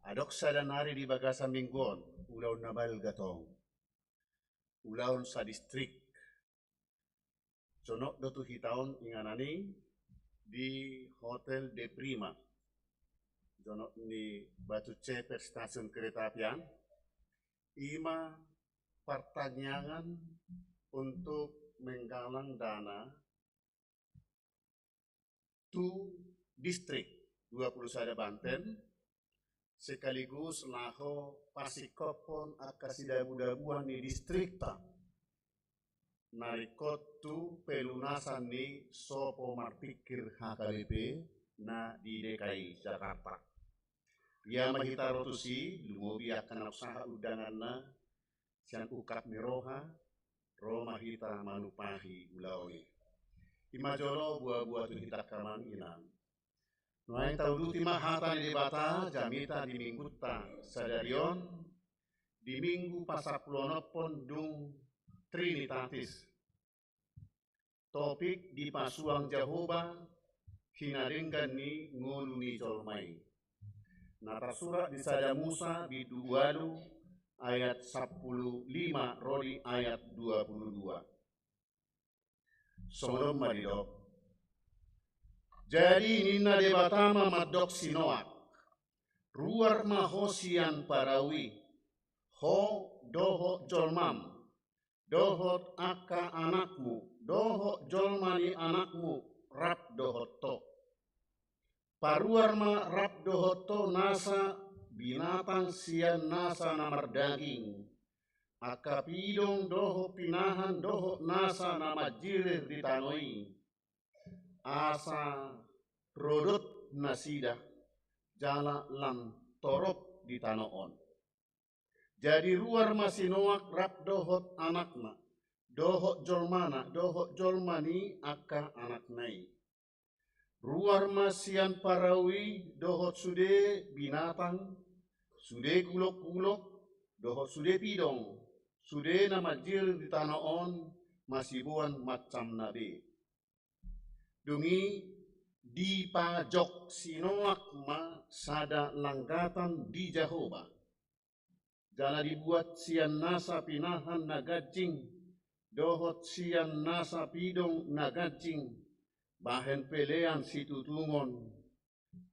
Adong sada nari di bagasan minggu on, ulaon na balga tong. Ulaon sadistrik. Jonok do tu hita on inganan i di Hotel De Prima, jonok ni Batu Ceper, stasiun kereta apian. I ma partangiangan untuk menggalang dana tu distrik dua pulu sada Banten, sekaligus laho pasingkophon angka sidabudabuan ni distrikta na ringkot tu pelunasan ni sopo marpingkir H K B P na di D K I Jakarta. Ia ma hita ro tusi, lumobi angka na sahat undanganna, sian ungkap ni roha ro ma hita manumpahi ulaon i. I ma jolo buabua tu hita angka amang inang. Nuaeng tauduti ma hata ni Debata jamita di minggunta sadari on, di minggu pasampuluonomhon dung Trinitatis. Topik: Dipasuang Jahowa hinadenggan ni ngolu ni jolma i. Na tarsurat di Sada Musa bindu ualu ayat sampulu lima ro di ayat dua pulu dua. Songon on ma didok. Jadi ninna Debata ma mandok si Noak: Ruar ma ho sian parau i, ho dohot jolmam, dohot angka anakmu, dohot jolma ni anakmu rap dohot ho. Paruar ma rap dohot ho nasa binatang sian nasa na mardaging, angka pidong dohot pinahan dohot nasa na manjirir di tano i, asa rodot nasida, jala lam torop di tano on. Jadi ruar ma si Noak rap dohot anakna, dohot jolmana, dohot jolma ni angka anakna i. Ruar ma sian parau i dohot sude binatang, sude gulokgulok, dohot sude pidong, sude na manjirir di tano on, masiboan mansam na be. Dung i dipajok si Noak ma sada langgatan di Jahowa. Jala dibuat sian nasa pinahan na ganjing, dohot sian nasa pidong na ganjing, bahen pelean situtungon,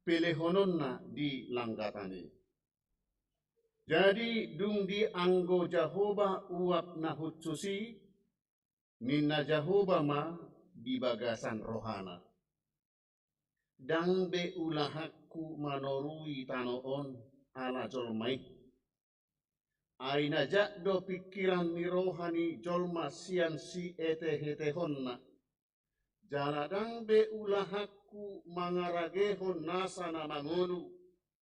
pelehononna di langgatan i. Jadi dung dianggo Jahowa uap na hushus i, ninna Jahowa ma di bagasan rohana: Ndang be ulahanku manorui tano on ala jolma i. Ai na jat do pingkiran ni roha ni jolma sian sietehetehonna. jala ndang be ulahanku mangaragehon nasa na mangolu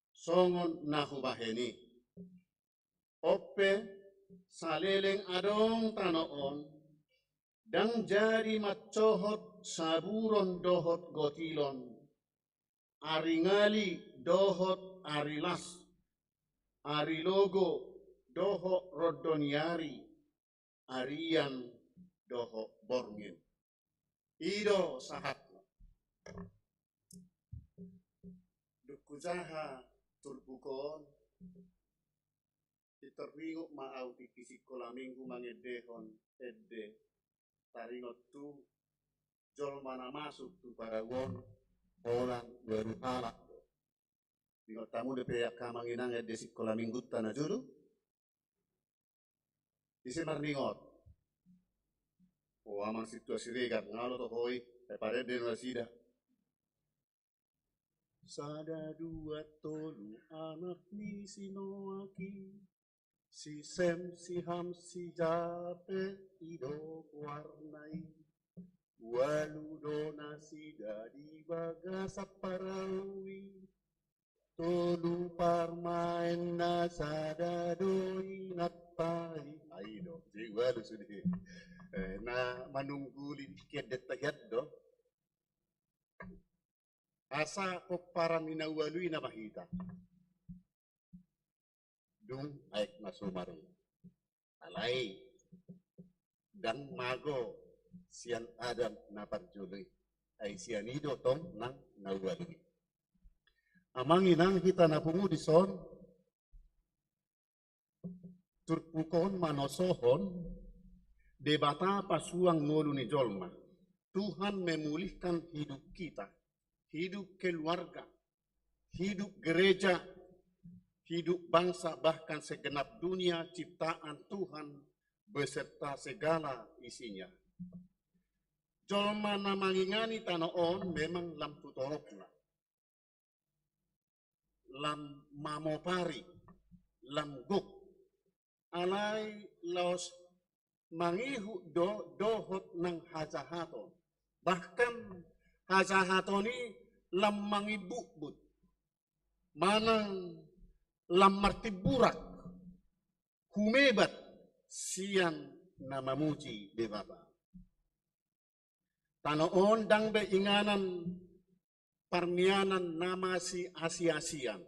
songon na hubahen i. On pe, saleleng adong tano on, ndang jadi mansohot saburon dohot gotilon, ari ngali dohot ari las, ari logo dohot rondo ni ari, arian dohot borngin. I do sahatna. Dung hujaha turpuk on, pintor huingot ma ahu tingki sikola minggu mangendehon ende taringot tu jolma na masuk tu padao on, holan ualu halak do. Ingot hamu dope angka amang inang ende sikola minggunta na jolo? Ise marningot? O, amang sintua Siregar, nga olo toho i, e, parende do nasida. Sada dua tolu anak ni si Noak i, si Sem, si Ham, si Japet, i do goarna i. Ualu do nasida di bagasan parau i. Tolu parumaenna, sada do inanta i. Ai do, jadi ualu sude. E, na manungguli di ende ta hian do. Asa pomparan ni na ualu i nama hita. Dung aek na so marungut. Alai ndang mago sian Adam na parjolo i. Ai sian i do tong nang na ualu i. Amang inang hita na pungu dison, turpuk on manosohon Debata pasuang ngolu ni jolma. Tuhan memulihkan hidup kita, hidup keluarga, hidup gereja, hidup bangsa, bahkan segenap dunia ciptaan Tuhan beserta segala isinya. Jolma na mangingani tano on memang lam tu torokna, lam mamopari, lam gok. Alai laos mangihut do dohot nang hajahaton. Bahkan hajahaton i lam mangimbutbut, manang lam martimburak, humebat sian na mamuji Debata. Tano on ndang be inganan parmianan na masiasiasian,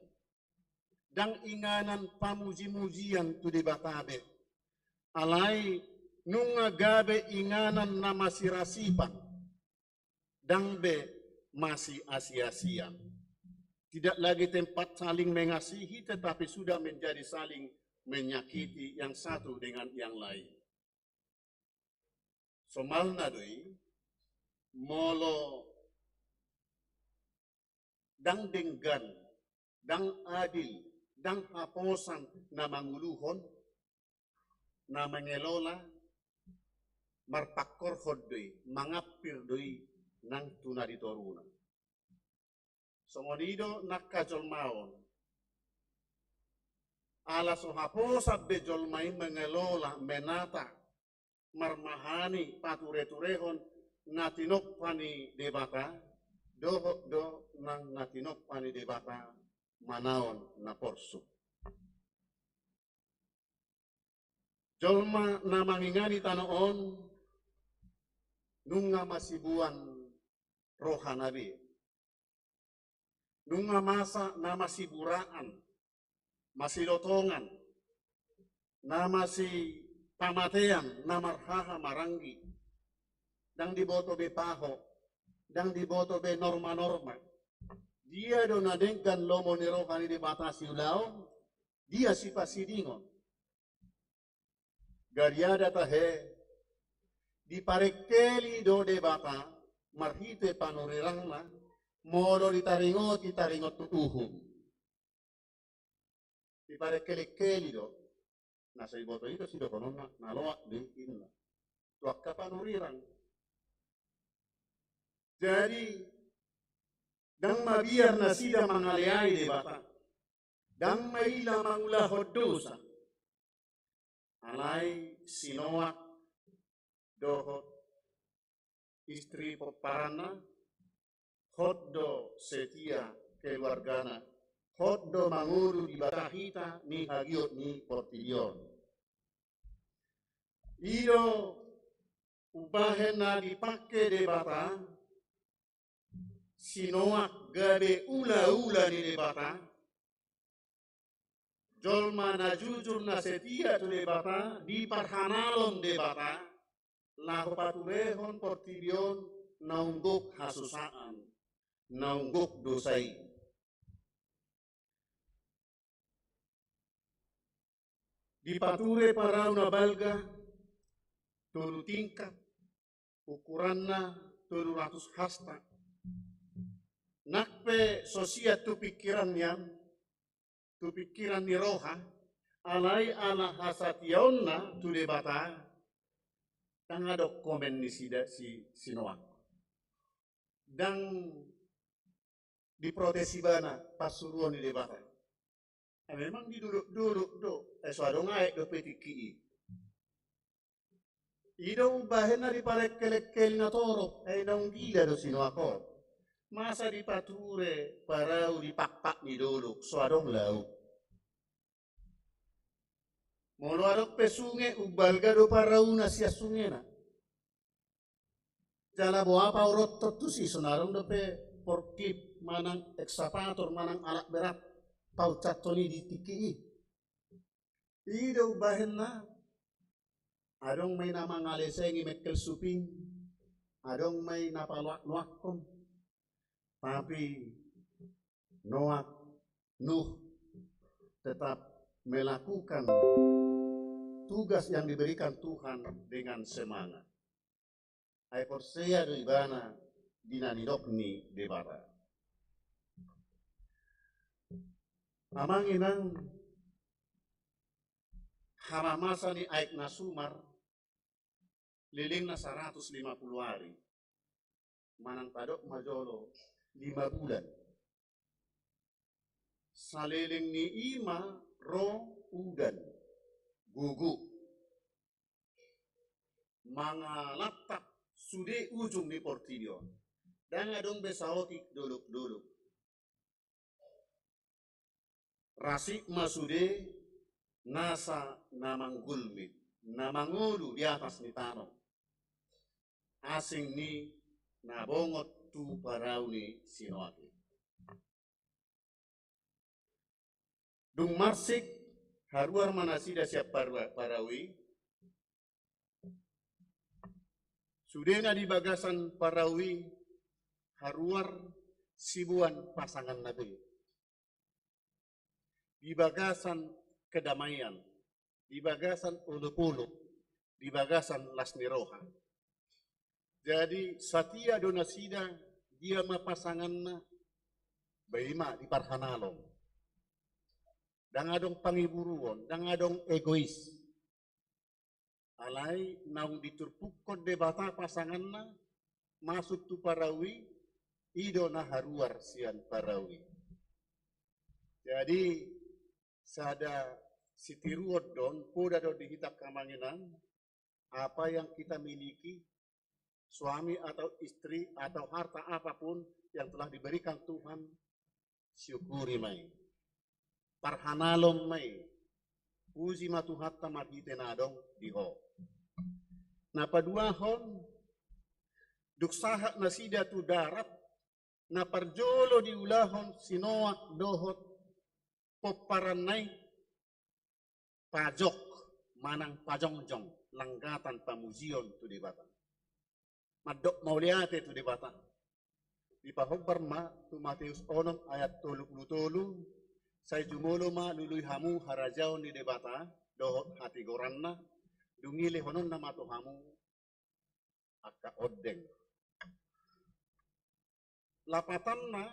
ndang inganan pamujimujian tu Debata be. Alai nunga gabe inganan na masirasipan, ndang be masiasiasian. Tidak lagi tempat saling mengasihi, tetapi sudah menjadi saling menyakiti yang satu dengan yang lain. Somalna do i, molo ndang denggan, ndang adil, ndang haposan na manguluhon, na mangelola, marpangkorhon do i, mangampir do i nang tu na di toruna. Songon i do nangka jolma on. Ala so haposan be jolma i mangelola, menata, marmahani, patureturehon na tinompa ni Debata, dohot do nang na tinompa ni Debata manaon na porsuk. Jolma na mangingani tano on nunga masiboan rohana be. Nunga masa na masiburaan, masilotongan, na masipamatean, na marhaha maranggi. Ndang diboto be paho, ndang diboto be norma-norma. Dia do na denggan lomo ni roha ni Debata siulaon, dia sipasidingon. Gariada tahe, diparengkeli do Debata marhite panurirangna, molo ditaringoti taringot tu uhum. Diparengkelengkeli do. Na so iboto i do sidohononna, na loak do i inna. Tu angka panurirang. Jadi, ndang mabiar nasida mangaleai Debata. Ndang maila mangulahon dosa. Alai si Noak dohot istri pomparanna, hot do setia keluargana, hot do mangolu di bagasan hita ni hagiot ni portibi on. I do umbahen na dipangke Debata si Noak gabe ulaula ni Debata, jolma na jujur na setia tu Debata, diparhanalon Debata, laho paturehon portibi on naung gok hasusaan, naung gok dosa i. Dipature parau na balga, tolu tingkat, ukuranna tolu ratus hasta. Nang pe so siat tu pingkiran nian, tu pingkiran ni roha, alai ala hasatiaonna tu Debata, ndang adong komen ni sida si, si Noak. Ndang diprotes ibana pansuruon ni Debata. Eh, memang didolok-dolok do, eh, so adong aek dope tingki i. I do umbahen na diparengkel-engkel na torop, eh, naung gila do si Noak on. Masa dipature parau di pakpak ni dolok, so adong laut. Molo adong pe sunge, umbalga do parauna sian sungena. Jala boha paoronhon tusi, so na adong dope forklift manang ekskavator manang alat berat pauncathon i di tingki i. I do umbahen na adong ma i na mangalesengi mengkel suping, adong ma i na paloak-loakhon. Tapi Noak, Nuh tetap melakukan tugas yang diberikan Tuhan dengan semangat. Ai porsea do ibana di na nidok ni Debata. Amang inang, hamamasa ni aek na sumar, lelengna saratus lima pulu ari. Manang tadok ma jolo lima bulan. Saleleng ni i ma ro udan, gogo, mangalantap sude ujung ni portibi on. Ndang adong be saotik dolok-dolok. Rasik ma sude nasa na manggulmit, na mangolu di atas ni tano. Asing ni na bongot tu parau ni si Noak i. Dung marsik, haruar ma nasida sian parua-, parau i. Sudena di bagasan parau i haruar siboan pasanganna be. Di bagasan kedamaian, di bagasan olopolop, di bagasan las ni roha. Jadi, satia do nasida, dia ma pasanganna, ba i ma diparhanalon. Ndang adong pangiburuon, ndang adong egois. Alai naung diturpukkon Debata pasanganna masuk tu parau i, i do na haruar sian parau i. Jadi, sada sitiruon do on, poda do on di hita amang inang, apa yang kita miliki, suami atau istri atau harta apapun yang telah diberikan Tuhan, syukuri ma i. Parhanalon ma i. Puji ma Tuhanta marhite na adong di ho. Na paduahon, dung sahat nasida tu darat, na parjolo diulahon si Noak dohot pomparanna i, pajok manang pajongjong, langgatan pamujion tu Debata. Mandok mauliate tu Debata. Dipahombar ma tu Mateus onom ayat tolu pulu tolu, sai jumolo ma lului hamu harajaon ni Debata dohot hatigoranna, dung i lehononna ma tu hamu angka ondeng. Lapatanna,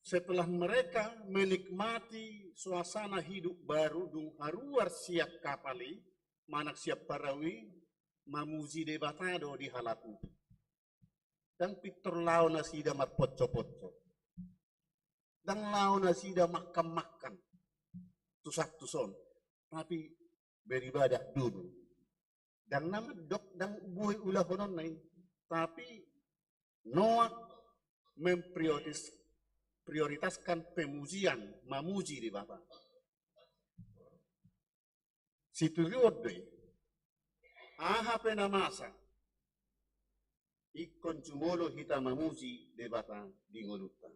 setelah mereka menikmati suasana hidup baru, dung haruar sian kapal i, manang sian parau i, mamuji Debata do dihalak i. Ndang pintor laho nasida marponco-ponco. Ndang laho nasida makan-makan. Tusan-tuson. Tapi beribadah dulu. Ndang na mandok, ndang boi ulahononna i. Tapi Noak memprioritas-, prioritaskan pemujian, mamuji Debata. Situjuon do i, aha pe na masa, ingkon jumolo hita mamuji Debata di ngolunta.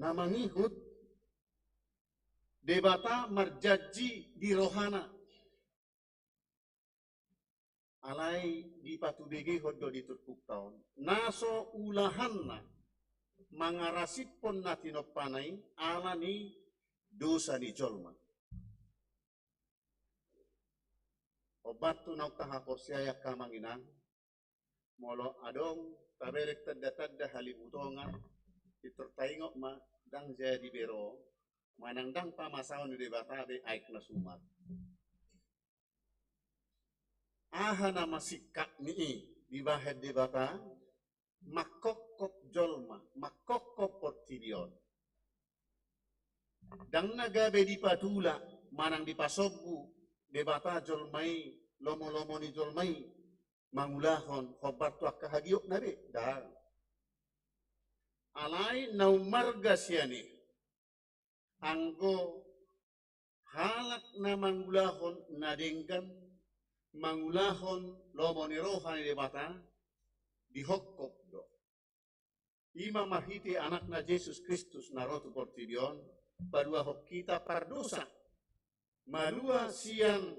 Na mangihut, Debata marjanji di rohana. Alai dipatubegehon do di turpukta on, na so ulahanna mangarasithon na tinompana i ala ni dosa ni jolma. Obat tu naung tahaporseai angka amang inang, molo adong taberek tanda-tanda halibutongan, pintor taingot ma, ndang jadi be ro, manang ndang pamasaon ni Debata be aek na sumat. Aha nama singkat ni i dibahen Debata, mangkophop jolma, mangkophop portibi on. Ndang na gabe dipatulak manang dipasombu Debata jolma i, lomo-lomo ni jolma i, mangulahon hombar tu angka hagiotna be, ndang. Alai na ummarga sian i, anggo halak na mangulahon na denggan, mangulahon lomo ni roha ni Debata, dihophop do. I ma marhite Anakna Jesus Kristus na ro tu portibi on, paluahon hita pardosa, malua sian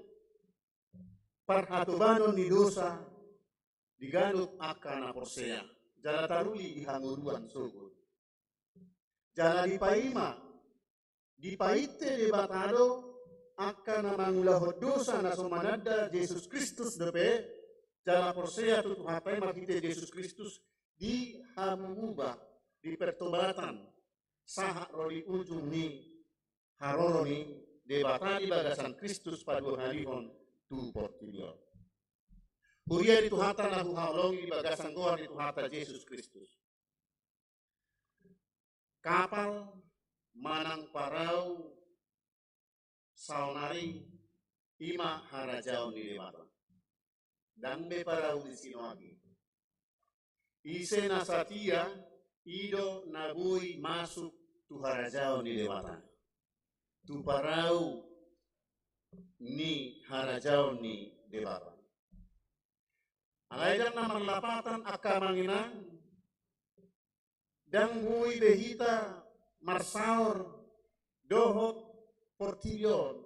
parhatobanon ni dosa di ganup angka na porsea, jala taruli di hangoluan sogot. Jala dipaima, dipainte Debata do angka na mangulahon dosa na so mananda Jesus Kristus dope, jala porsea tu Tuhanta i marhite Jesus Kristus, dihamuba, di pertobatan, sahat ro di ujung ni haroro ni Debata di bagasan Kristus paduahalihon tu portibi on. Huria ni Tuhanta na huhaholongi di bagasan goar ni Tuhanta Jesus Kristus. Kapal manang parau saonari i ma harajaon ni Debata. Ndang be parau ni si Noak i. Ise na satia, i do na boi masuk tu harajaon ni Debata. Tu parau ni harajaon ni Debata. Alai ndang na marlapatan angka amang inang, ndang boi be hita marsaor dohot portibi on.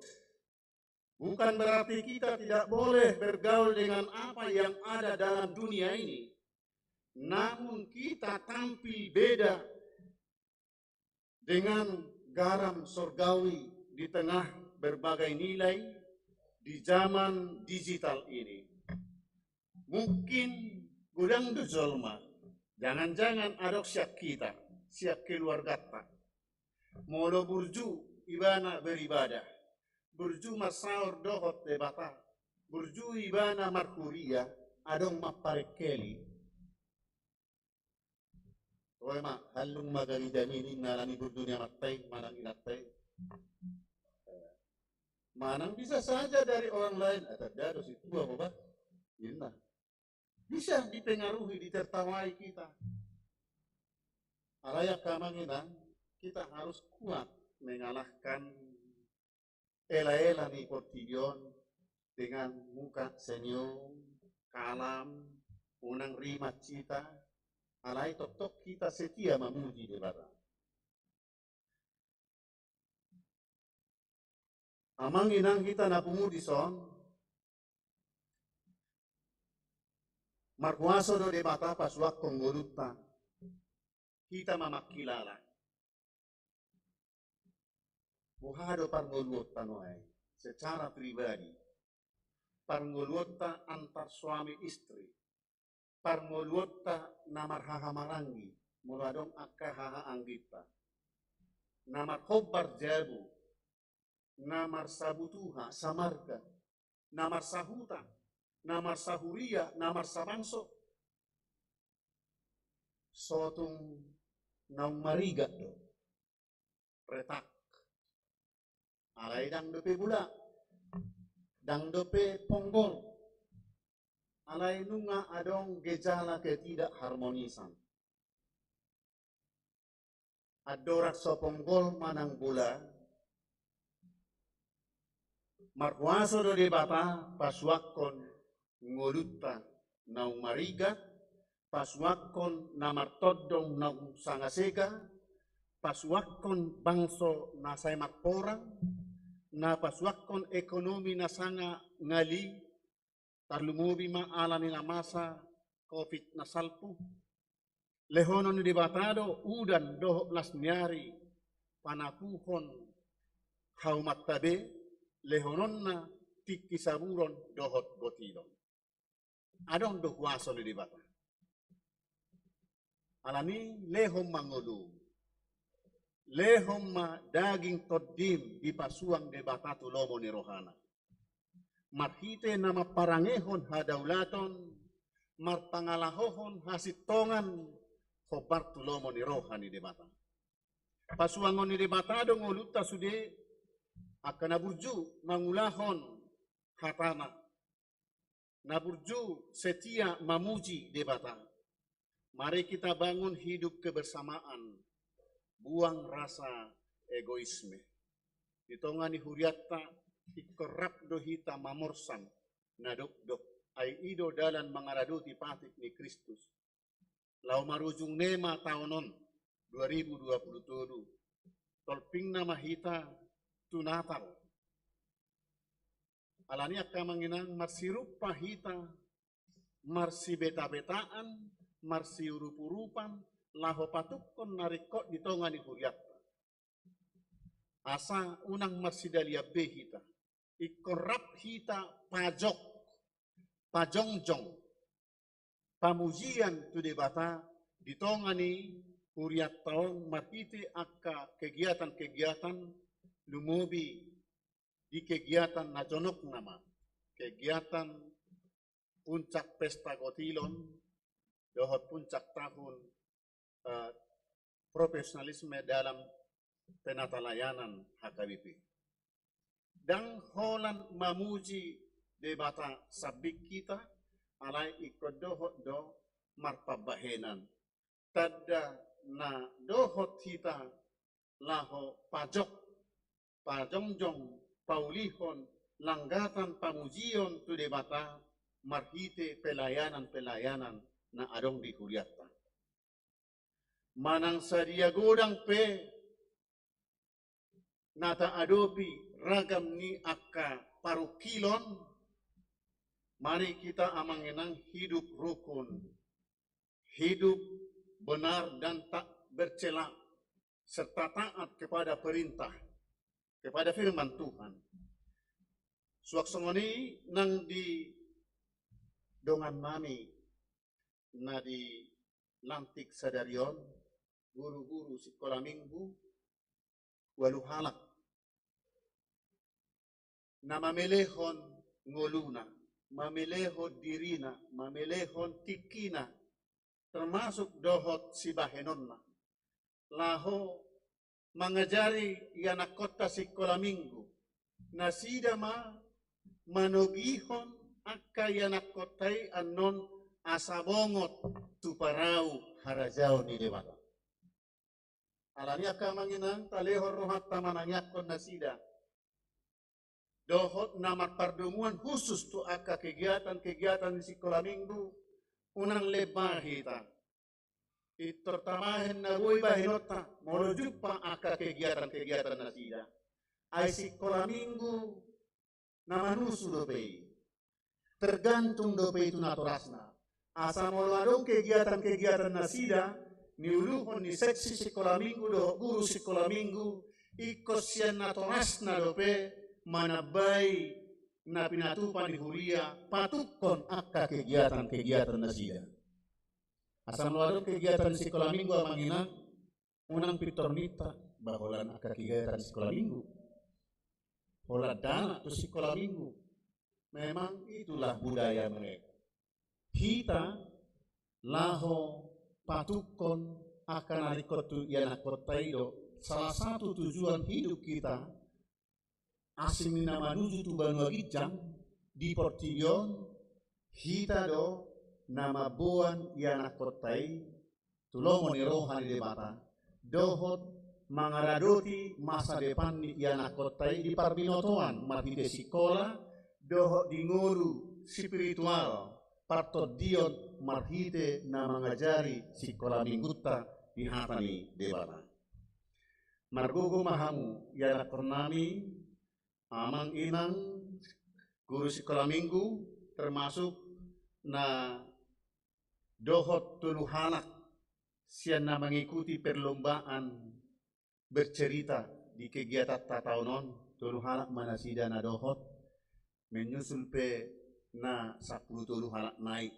Bukan berarti kita tidak boleh bergaul dengan apa yang ada dalam dunia ini. Namun kita tampil beda dengan garam sorgawi di tengah berbagai nilai di zaman digital ini. Mungkin godang do jolma, jangan-jangan adong sian hita, sian keluarganta. Molo burju ibana beribadah, burju marsaor dohot Debata, burju ibana marhuria, adong mamparengkeli. Toe ma, hallung ma gareja i ninna ala ni burju ni amanta i manang inanta i. Manang bisa saja dari orang lain, ah, tanda do sintua ho bah, ninna. Bisa dipengaruhi, ditertawai kita. Alai angka amang inang, kita harus kuat mengalahkan ela-ela ni portibi on dengan muka senyum, kalam, unang rimas hita, alai tongtong hita setia mamuji Debata. Amang inang hita na pungu dison, marhuaso do Debata pasuanhon ngolunta, hita ma mangkilala. Boha do parngoluonta nuaeng secara pribadi, parngoluonta antar suami istri, parngoluonta na marhahamaranggi, molo adong angka hahaangginta, na marhombar jabu, na marsabutuha samarga, na marsahuta, na marsahuria, na marsabangso. Sotung naung marigat do, retak. Alai ndang dope bula, ndang dope ponggol. Alai nunga adong gejala ketidakharmonisan. Andorang so ponggol manang bola, marhuaso do Debata pasuangkon ngolunta naung marigat, pasuangkon na martondong naung sanga sega, pasuangkon bangso na sai marporang, na pasuangkon ekonomi na sanga ngali, tarlumobi ma ala ni na masa covid na salpu. Lehonon ni Debata do udan dohot las ni ari, panapuhon haumanta be, lehononna tingki saburon dohot botilon. Adong do huaso ni Debata. Alani lehon ma ngolum, lehon ma daging tondim dipasuang Debata tu lomo ni rohana. Marhite na mamparangehon hadaulaton, marpangalahohon hasintongan, hombar tu lomo ni roha ni Debata. Pasuangon ni Debata do ngolunta sude, angka na burju mangulahon hatana, na burju setia mamuji Debata. Mari kita bangun hidup kebersamaan, buang rasa egoisme. Di tonga ni hurianta, ingkon rap do hita mamorsan na dokdok, ai i do dalan mangaradoti patik ni Kristus. Laho marujung nema taon on, dua ribu dua puluh tolu, tolpingna ma hita tu Natal. Alani angka amang inang, marsirumpa hita, marsibetabetaan, marsiurupurupan, laho patukkon na ringkot di tonga ni hurianta. Asa unang marsidalian be hita. Ingkon rap hita pajok, pajongjong pamujian tu Debata di tonga ni hurianta on marhite angka kegiatan-kegiatan, lumobi di kegiatan na jonok nama, kegiatan puncak pesta gotilon dohot puncak tahun, eh, profesionalisme dalam penatalayanan H K B P. Ndang holan mamuji Debata sambing hita, alai ingkon dohot do marpambahenan. Tanda na dohot hita laho pajok, pajongjong, paulihon langgatan pamujion tu Debata marhite pelayanan-pelayanan na adong di hurianta. Manang sadia godang pe na taadopi ragam ni angka parungkilon, mari kita amang inang hidup rukun, hidup benar dan tak bercela, serta taat kepada perintah, kepada firman Tuhan. Suang songon i nang di dongan nami na dilantik sadari on, guru-guru sikola minggu, ualu halak na mamelehon ngoluna, mamelehon dirina, mamelehon tingkina, termasuk dohot sibahenonna, laho mangajari ianakkonta sikola minggu. Nasida ma manogihon angka ianakkonta i annon asa bongot tu parau harajaon ni Debata. Alani angka amang inang, talehon rohanta manangiangkon nasida dohot na marpardomuan khusus tu angka kegiatan-kegiatan di sikola minggu, unang lemah hita. Pintor tabahen na boi bahenonta molo jumpa angka kegiatan-kegiatan nasida. Ai sikola minggu na manusu dope i. Tergantung dope i tu natorasna. Asa molo adong kegiatan-kegiatan nasida, niuluhon ni seksi sikola minggu dohot guru sikola minggu, ingkon sian natorasna dope manambai na pinatupa ni huria patukkon angka kegiatan-kegiatan nasida. Asa molo adong kegiatan sikola minggu amang inang, unang pintor ninta, bah holan angka kegiatan sikola minggu, holan dana tu sikola minggu. Memang itulah budaya mereka. Hita laho patukkon angka na ringkot tu ianakkonta i do salah satu tujuan hidup kita, asing ni na manuju tu banua ginjang di portibi on, Hita do na mamboan ianakkonta i tu lomo ni roha ni Debata, dohot mangaradoti masa depan ni ianakkonta i di parbinotoan marhite sikola, dohot di ngolu spiritual partondion marhite na mangajari sikola minggunta di hata ni Debata. Margogo ma hamu ianakkonnami, amang inang, guru sikola minggu, termasuk na dohot tolu halak sian na mangikuti perlombaan bercerita di kegiatan ta taon on, tolu halak ma nasida na dohot, menyusul pe na sampulu tolu halak nai.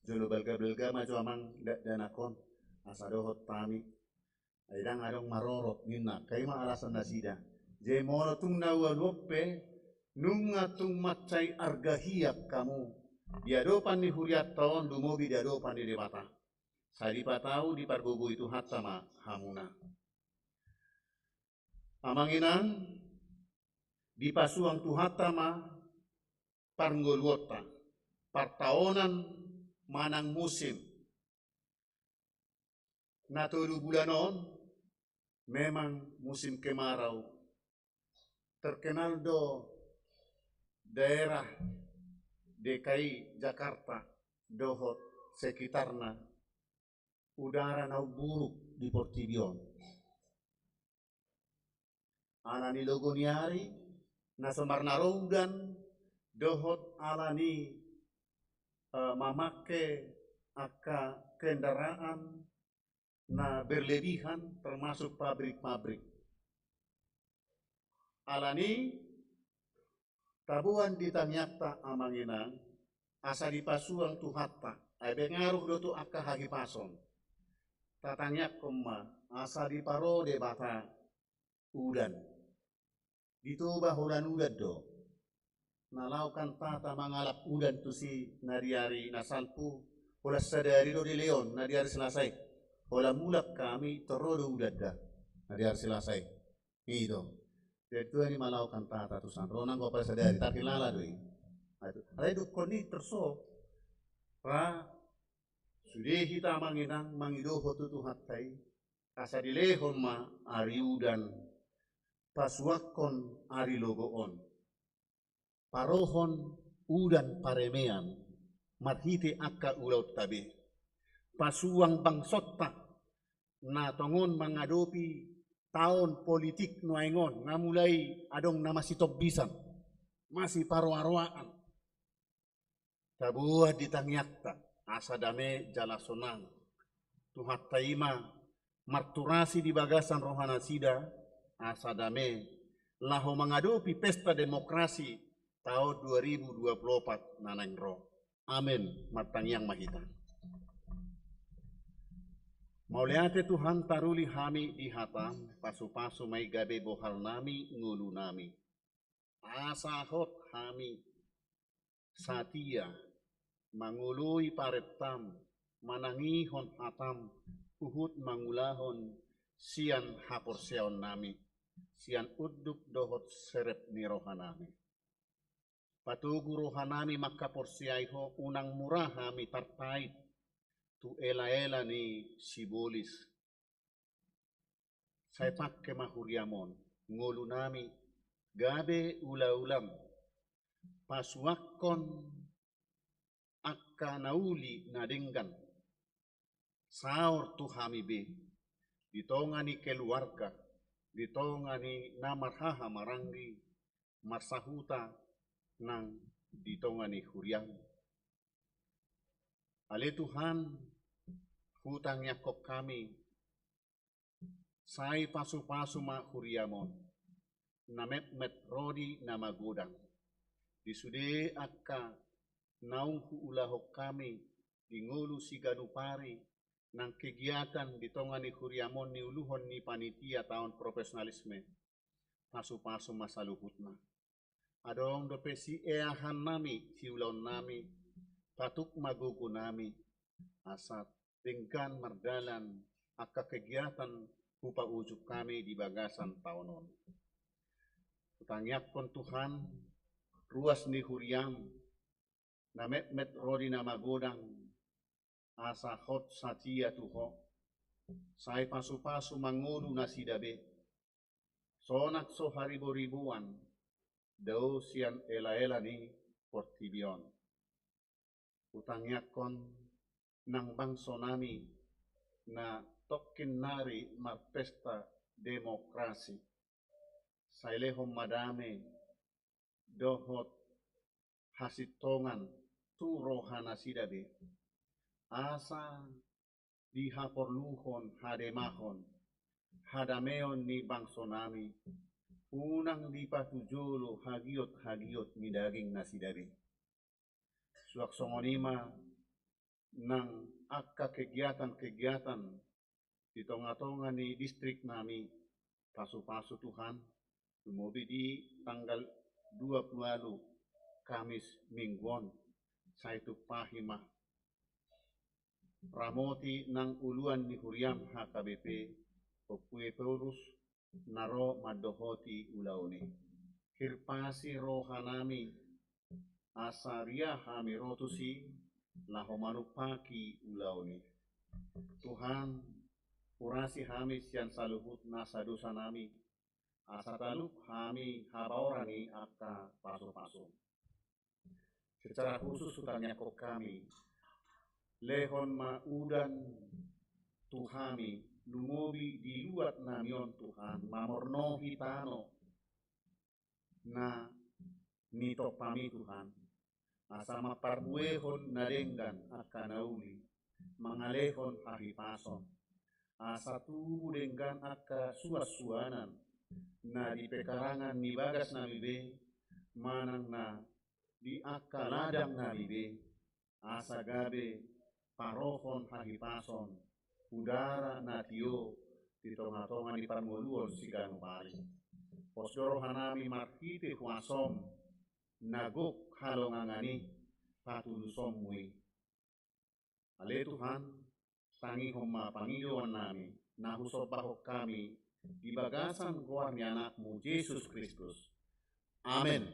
Jolo balga-balga ma jo amang dakdanak on, asa dohot hami. Ai ndang adong marorot ninna, angka i ma alasan nasida. Jadi molo tung na ualuhon pe, nunga tung mansai arga hian hamu di adopan ni hurianta on, lumobi di adopan ni Debata. Sai dipatau, dipargogoi Tuhanta ma hamuna. Amang inang, dipasuang Tuhanta ma parngoluonta, partaonan manang musim. Na tolu bulan on memang musim kemarau. Terkenal do daerah D K I Jakarta dohot sekitarna, udara na umburuk di portibi on. Ala ni logo ni ari, na so marnaro udan, dohot ala ni, eh, mamake angka kendaraan na berlebihan, termasuk pabrik-pabrik. Ala ni taboan di tangiangta, amang inang, asa dipasuang Tuhanta, ai pengaruh do tu angka hahipason. Tatangiangkon ma, asa diparo Debata udan. Di Toba holan udan do. Na laho hantata mangalap udan tusi na di ari na salpu, holan sadari do dilehon na di ari Selasa i. Holan mulak hami, tor ro do udan da na di ari Selasa i. I do. Jadi tua ni ma laho hantata tusan, ro nanggo apala sadari, tarhilala do i. Alai dungkon i terso ra sude hita, amang inang, mangidohon tu Tuhanta i, asa dilehon ma ari udan, pasuangkon ari logo on. Parohon udan paremean marhite angka ulaonta be. Pasuang bangsonta na tongon mangadopi taon politik nuaeng on, nga mulai adong na masitombisan, masiparoaroaan. Taboan di tangiangta, asa dame jala sonang. Tuhanta i ma marturasi di bagasan rohanasida, asa dame laho mangadopi pesta demokrasi taon dua ribu dua puluh opat na naeng ro. Amen. Martangiang ma hita. Mauliate Tuhan, taruli hami di hatam, pasupasu ma i gabe bohalnami, ngolunami. Asa hot hami satia mangoloi parentam, manangihon hatam, huhut mangulahon sian haporseaonnami, sian unduk dohot serep ni rohanami. Patogu rohanami mangkaporseai Ho, unang mura hami tartait tu elaela ni sibolis. Sai pangke ma huriam on, ngolunami, gabe ulaulam, pasuangkon angka na uli na denggan, saor tu hami be, di tonga ni keluarga, di tonga ni na marhaha maranggi, marsahuta nang di tonga ni huriam. Ale Tuhan, hutangiangkon hami, sai pasupasu ma huriam on, na metmet ro di na magodang. Di sude angka naung huulahon hami di ngolu siganup ari, nang kegiatan di tonga ni huriam on niuluhon ni panitia taon profesionalisme, pasupasu ma saluhutna. Adong dope sieahannami, siulaonnami, patuk ma gogonami, asa denggan mardalan angka kegiatan hupaujung hami di bagasan taon on. Hutangiangkon Tuhan, ruas ni huriam, na metmet ro di na magodang, asa hot satia tu Ho, sai pasupasu mangolu nasida be, sonang so hariboriboan dao sian elaela ni portibi on. Hutangiangkon nang bangsonami na tongkin nari marpesta demokrasi, sai lehon ma dame dohot hasintongan tu rohanasida be, asa dihaporluhon hademahon hadameon ni bangsonami, unang dipatujolo hagiothagiot ni dagingnasida be. Suang songon i ma nang angka kegiatankegiatan di tongatonga ni distriknami, pasupasu Tuhan, lumobi di tanggal dua pulu ualu Kamis minggu on, sai tumpahi ma. Ramoti nang uluan ni huriam H K B P, Ompu Ephorus, na ro mandohoti ulaon i. Hirpasi rohanami, asa ria hami ro tusi laho manumpaki ulaon i. Tuhan, urasi hami sian saluhut nasa dosanami, asa talup hami habaoran ni angka pasupasu. Secara khusus hutangiangkon hami, lehon ma udan tu hami, lumobi di luatnami on Tuhan, mamornohi tano na nitompami Tuhan, asa mamparbuehon na denggan angka na uli, mangalehon hahipason, asa tubu denggan angka suansuanan na di pekarangan ni bagasnami be, manang na di angka ladangnami be, asa gabe parohon hahipason, udara na tio di tongatonga ni parngoluon siganup ari. Pos do rohanami marhite huasom, na gok halongangan i patulusonmu i. Ale Tuhan, tangihon ma pangidoannami, na husombahon hami di bagasan goar ni Anakmu Jesus Kristus. Amen.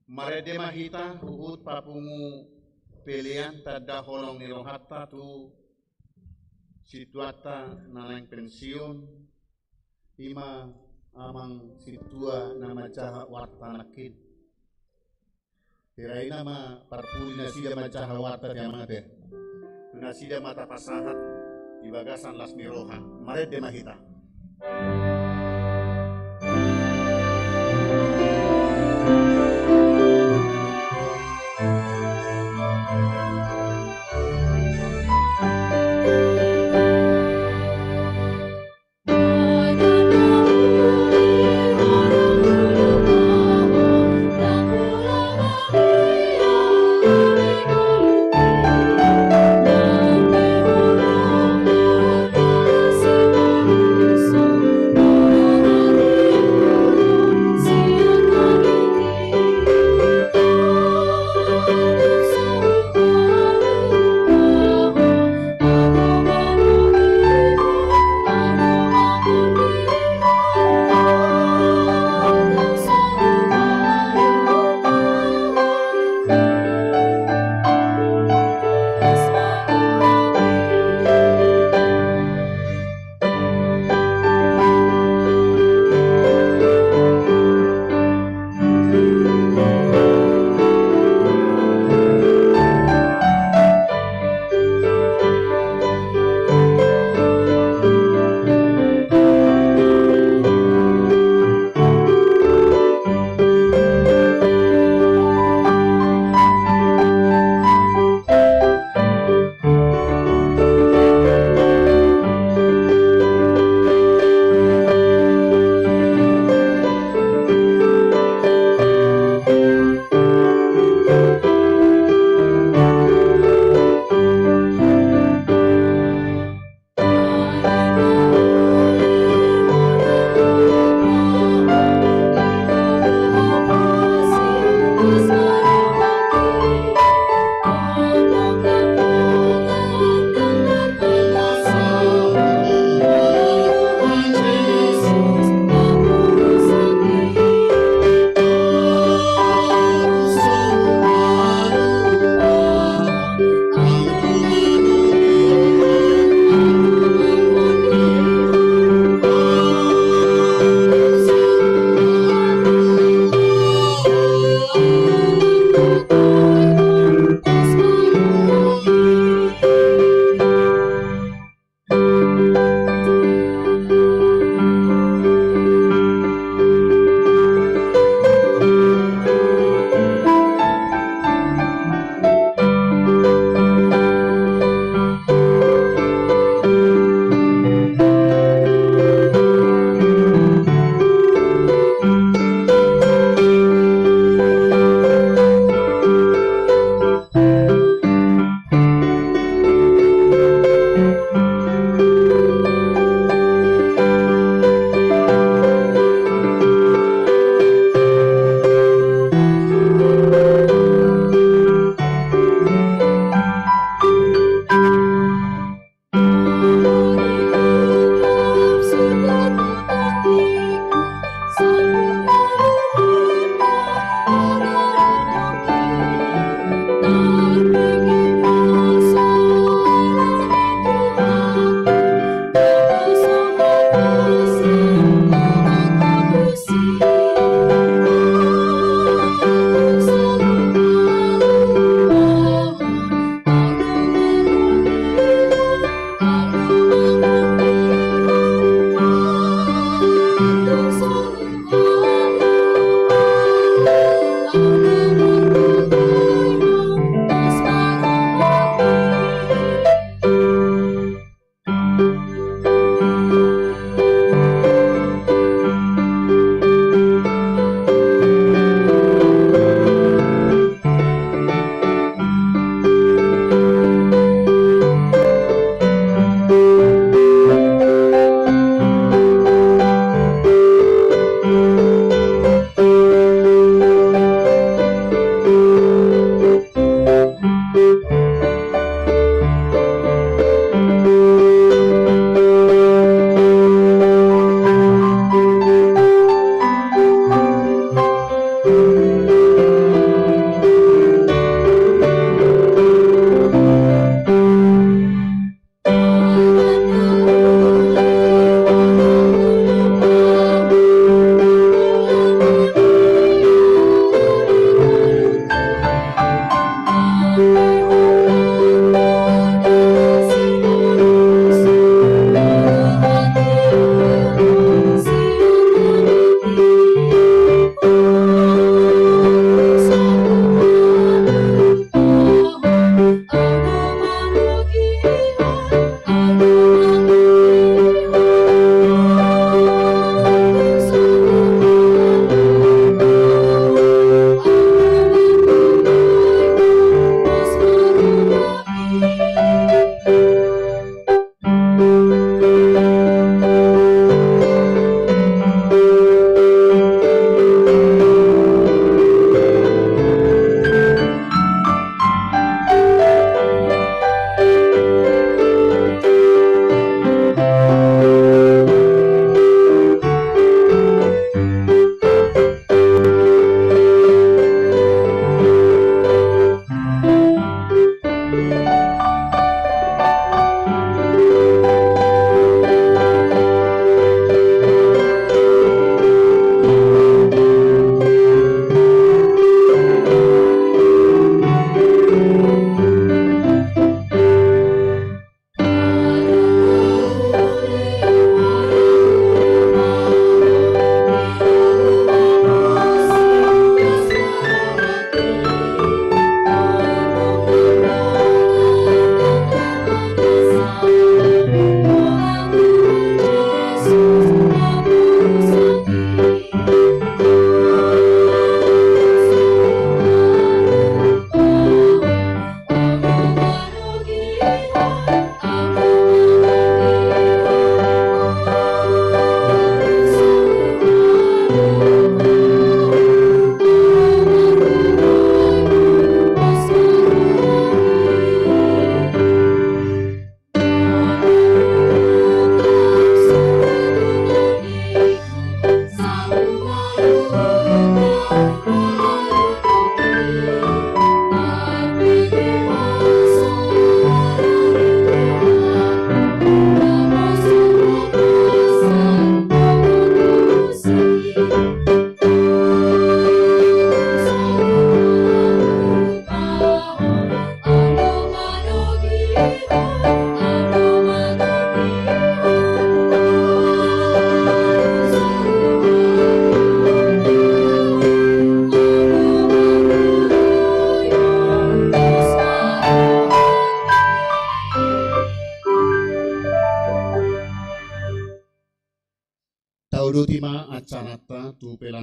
Marende ma hita huhut papungu pelean tanda holong ni rohanta tu sintuanta na naeng pensiun, ima amang sintua na manjaha warta nangkin. Hira i nama parpudi nasida manjaha warta ti amang ate. Tu nasida ma tapasahat di bagasan las ni roha. Marende ma hita.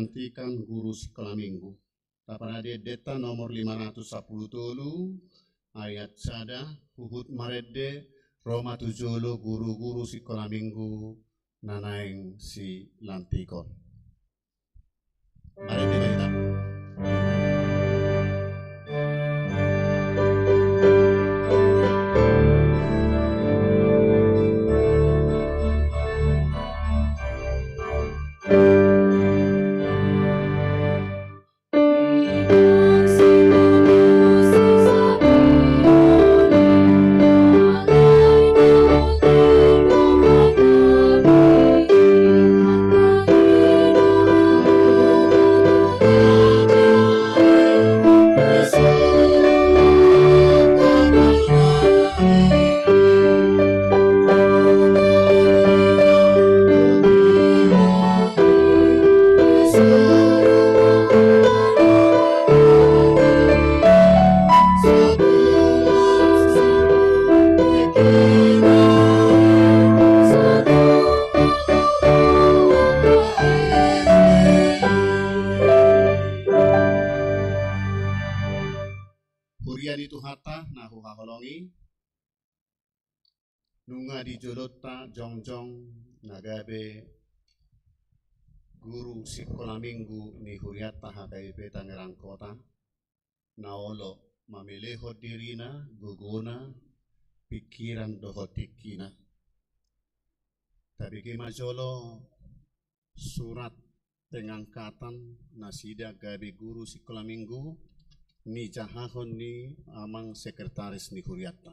pelantikan guru sikola minggu. Taparade endenta nomor lima ratus sampulu tolu, ayat sada, huhut marende ro ma tu jolo guru-guru sikola minggu na naeng silantikon. Marende ma hita. Huria ni Tuhanta na huhaholongi, nunga di jolonta jongjong na gabe guru sikola minggu ni hurianta H K B P Tangerang Kota, na olo mamelehon dirina, gogona, pingkiran dohot tingkina. Tabege ma jolo surat pengangkatan nasida gabe guru sikola minggu, nijahahon ni amang sekretaris ni hurianta.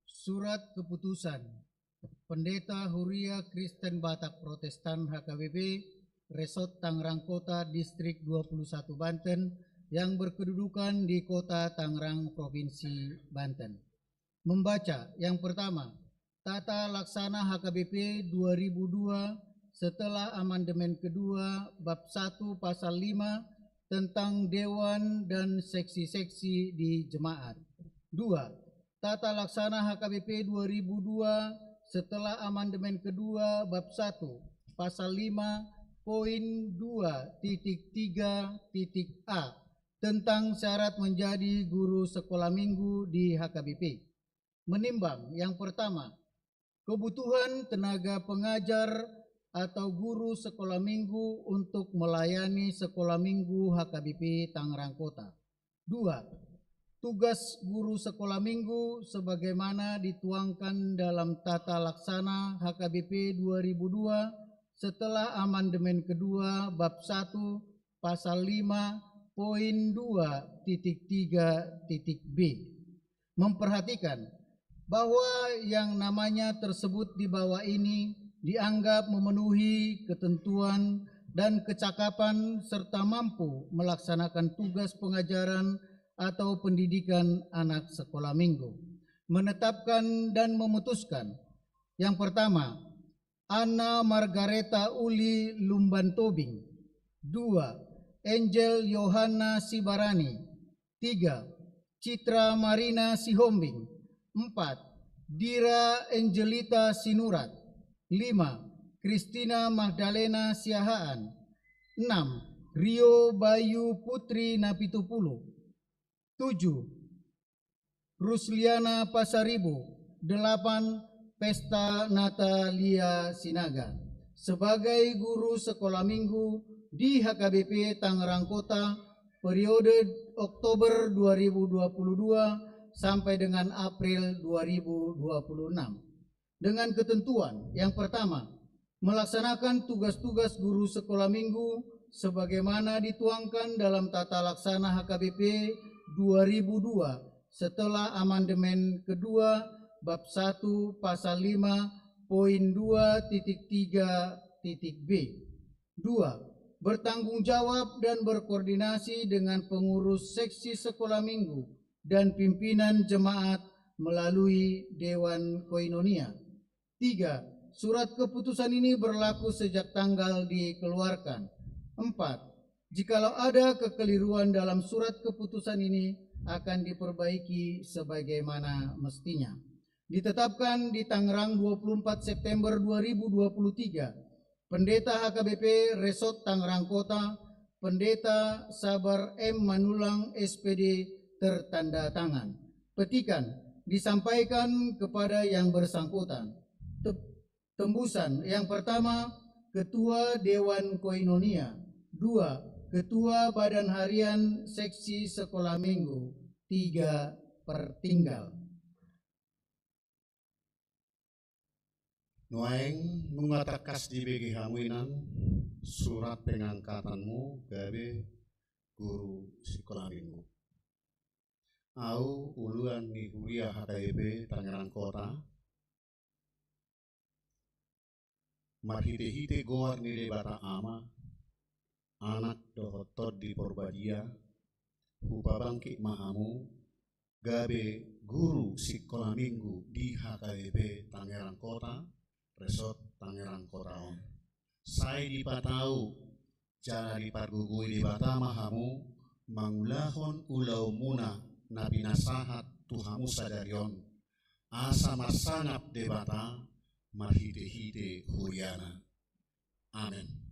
Surat keputusan Pendeta Huria Kristen Batak Protestan H K B P, Resort Tangerang Kota, Distrik dua puluh satu Banten, yang berkedudukan di Kota Tangerang, Provinsi Banten. Membaca yang pertama, Tata Laksana H K B P dua ribu dua setelah amandemen kedua, bab satu pasal lima, tentang dewan dan seksi-seksi di jemaat. Dua, Tata Laksana H K B P dua ribu dua setelah amandemen kedua, bab satu pasal lima, poin dua titik tiga titik A, tentang syarat menjadi guru sekolah minggu di H K B P. Menimbang, yang pertama, kebutuhan tenaga pengajar atau guru sekolah minggu untuk melayani sekolah minggu H K B P Tangerang Kota. Dua, tugas guru sekolah minggu sebagaimana dituangkan dalam Tata Laksana H K B P dua ribu dua setelah amandemen kedua, bab satu, pasal lima, poin dua titik tiga titik B. Memperhatikan bahwa yang namanya tersebut di bawah ini dianggap memenuhi ketentuan dan kecakapan serta mampu melaksanakan tugas pengajaran atau pendidikan anak sekolah minggu. Menetapkan dan memutuskan, yang pertama, Anna Margareta Uli Lumban Tobing. Dua, Angel Yohana Sibarani. Tiga, Citra Marina Sihombing. Empat, Dira Angelita Sinurat. Lima, Kristina Magdalena Siahaan. Enam, Rio Bayu Putri Napitupulu. Tujuh, Rusliana Pasaribu. Delapan, Pesta Natalia Sinaga. Sebagai guru sekolah minggu di H K B P Tangerang Kota, periode Oktober dua ribu dua puluh dua sampai dengan April dua ribu dua puluh enam. Dengan ketentuan, yang pertama, melaksanakan tugas-tugas guru sekolah minggu sebagaimana dituangkan dalam Tata Laksana H K B P dua ribu dua setelah amandemen kedua, bab satu, pasal lima, poin dua titik tiga titik B. Dua, bertanggung jawab dan berkoordinasi dengan pengurus seksi sekolah minggu dan pimpinan jemaat melalui Dewan Koinonia. Tiga, surat keputusan ini berlaku sejak tanggal dikeluarkan. Empat, jikalau ada kekeliruan dalam surat keputusan ini, akan diperbaiki sebagaimana mestinya. Ditetapkan di Tangerang, dua puluh empat September dua ribu dua puluh tiga, Pendeta H K B P Resort Tangerang Kota, Pendeta Sabar M Manulang, S P D, tertanda tangan. Petikan disampaikan kepada yang bersangkutan. Te-, tembusan yang pertama, Ketua Dewan Koinonia. Dua, Ketua Badan Harian Seksi Sekolah Minggu. Tiga, pertinggal. Nuaeng nunga tangkas dibege hamu inang surat pengangkatanmu gabe guru sikola minggu. Au uluan ni huria H K B P Tangerang Kota, marhitehite goar ni Debata Ama, Anak dohot Tondi Porbadia, hupabangkit ma hamu gabe guru sikola minggu di H K B P Tangerang Kota, Resort Tangerang Kota on. Sai dipatau jala dipargogoi Debata ma hamu mangulahon ulaonmuna na pinasahat tu hamu sadari on, asa marsangap Debata marhitehite huriana. Amen.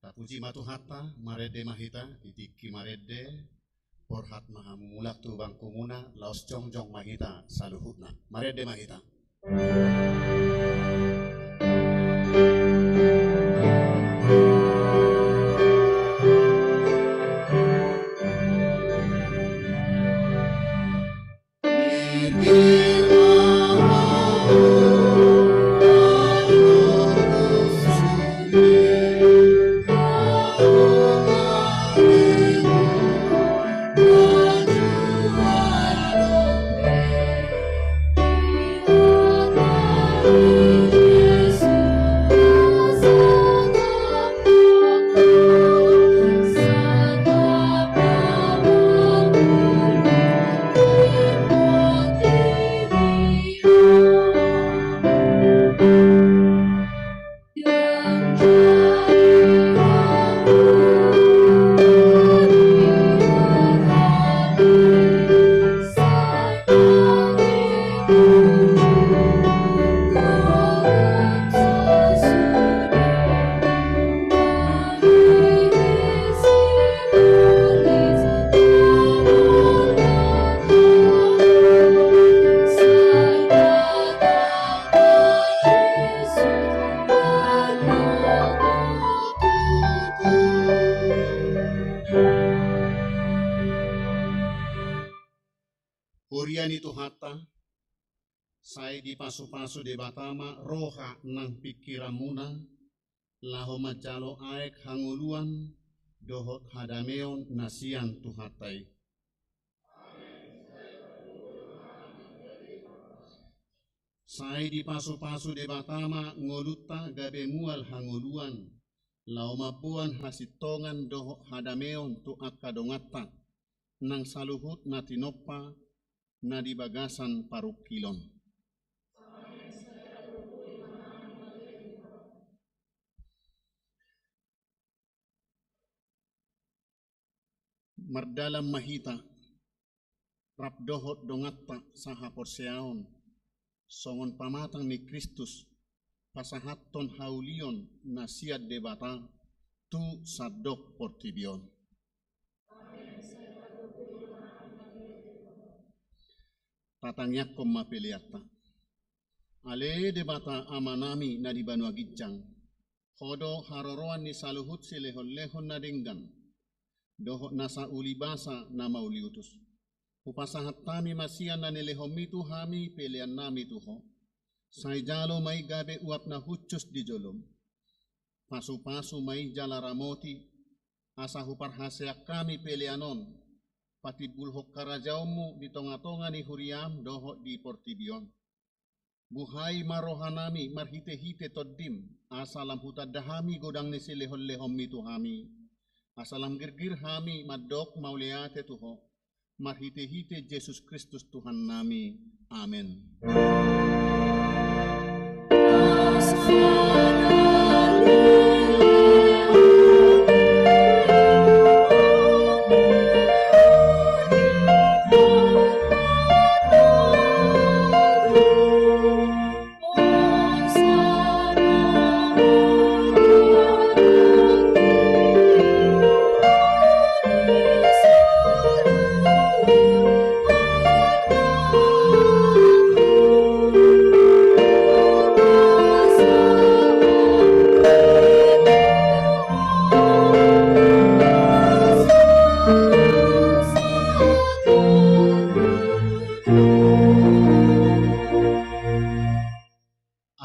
Tapuji ma Tuhanta, marende ma hita, di tingki marende, borhat ma hamu mulak tu bangkumuna, laos jongjong ma hita saluhutna. Marende ma hita. Huria ni Tuhanta, sai dipasupasu Debata ma roha nang pingkiranmuna, laho manjalo aek hangoluan dohot hadameon na sian Tuhanta i. Sai dipasupasu Debata ma ngolunta gabe mual hangoluan, laho mamboan hasintongan dohot hadameon tu angka donganta, nang saluhut na tinompa na di bagasan parungkilon. Mardalan ma hita, rap dohot donganta sahaporseaon, songon pamatang ni Kristus, pasahathon haulion na sian Debata tu sandok portibi on. Tatangiangkon ma peleanta. Ale Debata Amanami na di banua ginjang, Ho do haroroan ni saluhut silehonlehon na denggan, dohot nasa ulibasa na mauliutus. Hupasahat hami ma sian na nilehonmi tu hami peleannami tu Ho, Sai jalo ma i gabe uap na hushus di jolom. Pasupasu ma i jala ramoti, asa huparhaseang hami pelean on, patimbulhon harajaonmu di tongatonga ni huriam dohot di portibi on. Buhai ma rohanami marhitehite Tondim, asa lam hutanda hami godang ni silehonlehonmi tu hami, asa lam girgir hami mandok mauliate tu Ho, marhitehite Jesus Kristus Tuhannami. Amen.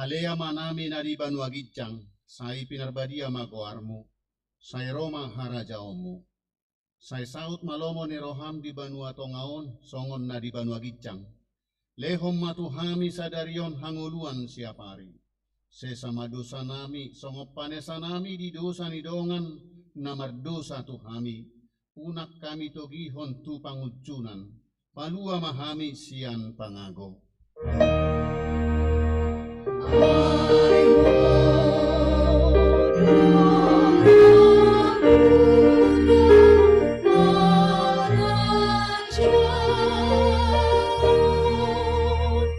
Ale Amanami na di banua ginjang, sai pinarbadia ma goarmu, sai ro ma harajaonmu. Sai saut ma lomo ni roham di banua tonga on, songon na di banua ginjang. Lehon ma tu hami sadari on hangoluan siapari. Sesa ma dosanami, songon panesanami di dosa ni dongan na mardosa tu hami. Unang hami togihon tu pangunjunan. Palua ma hami sian pangago.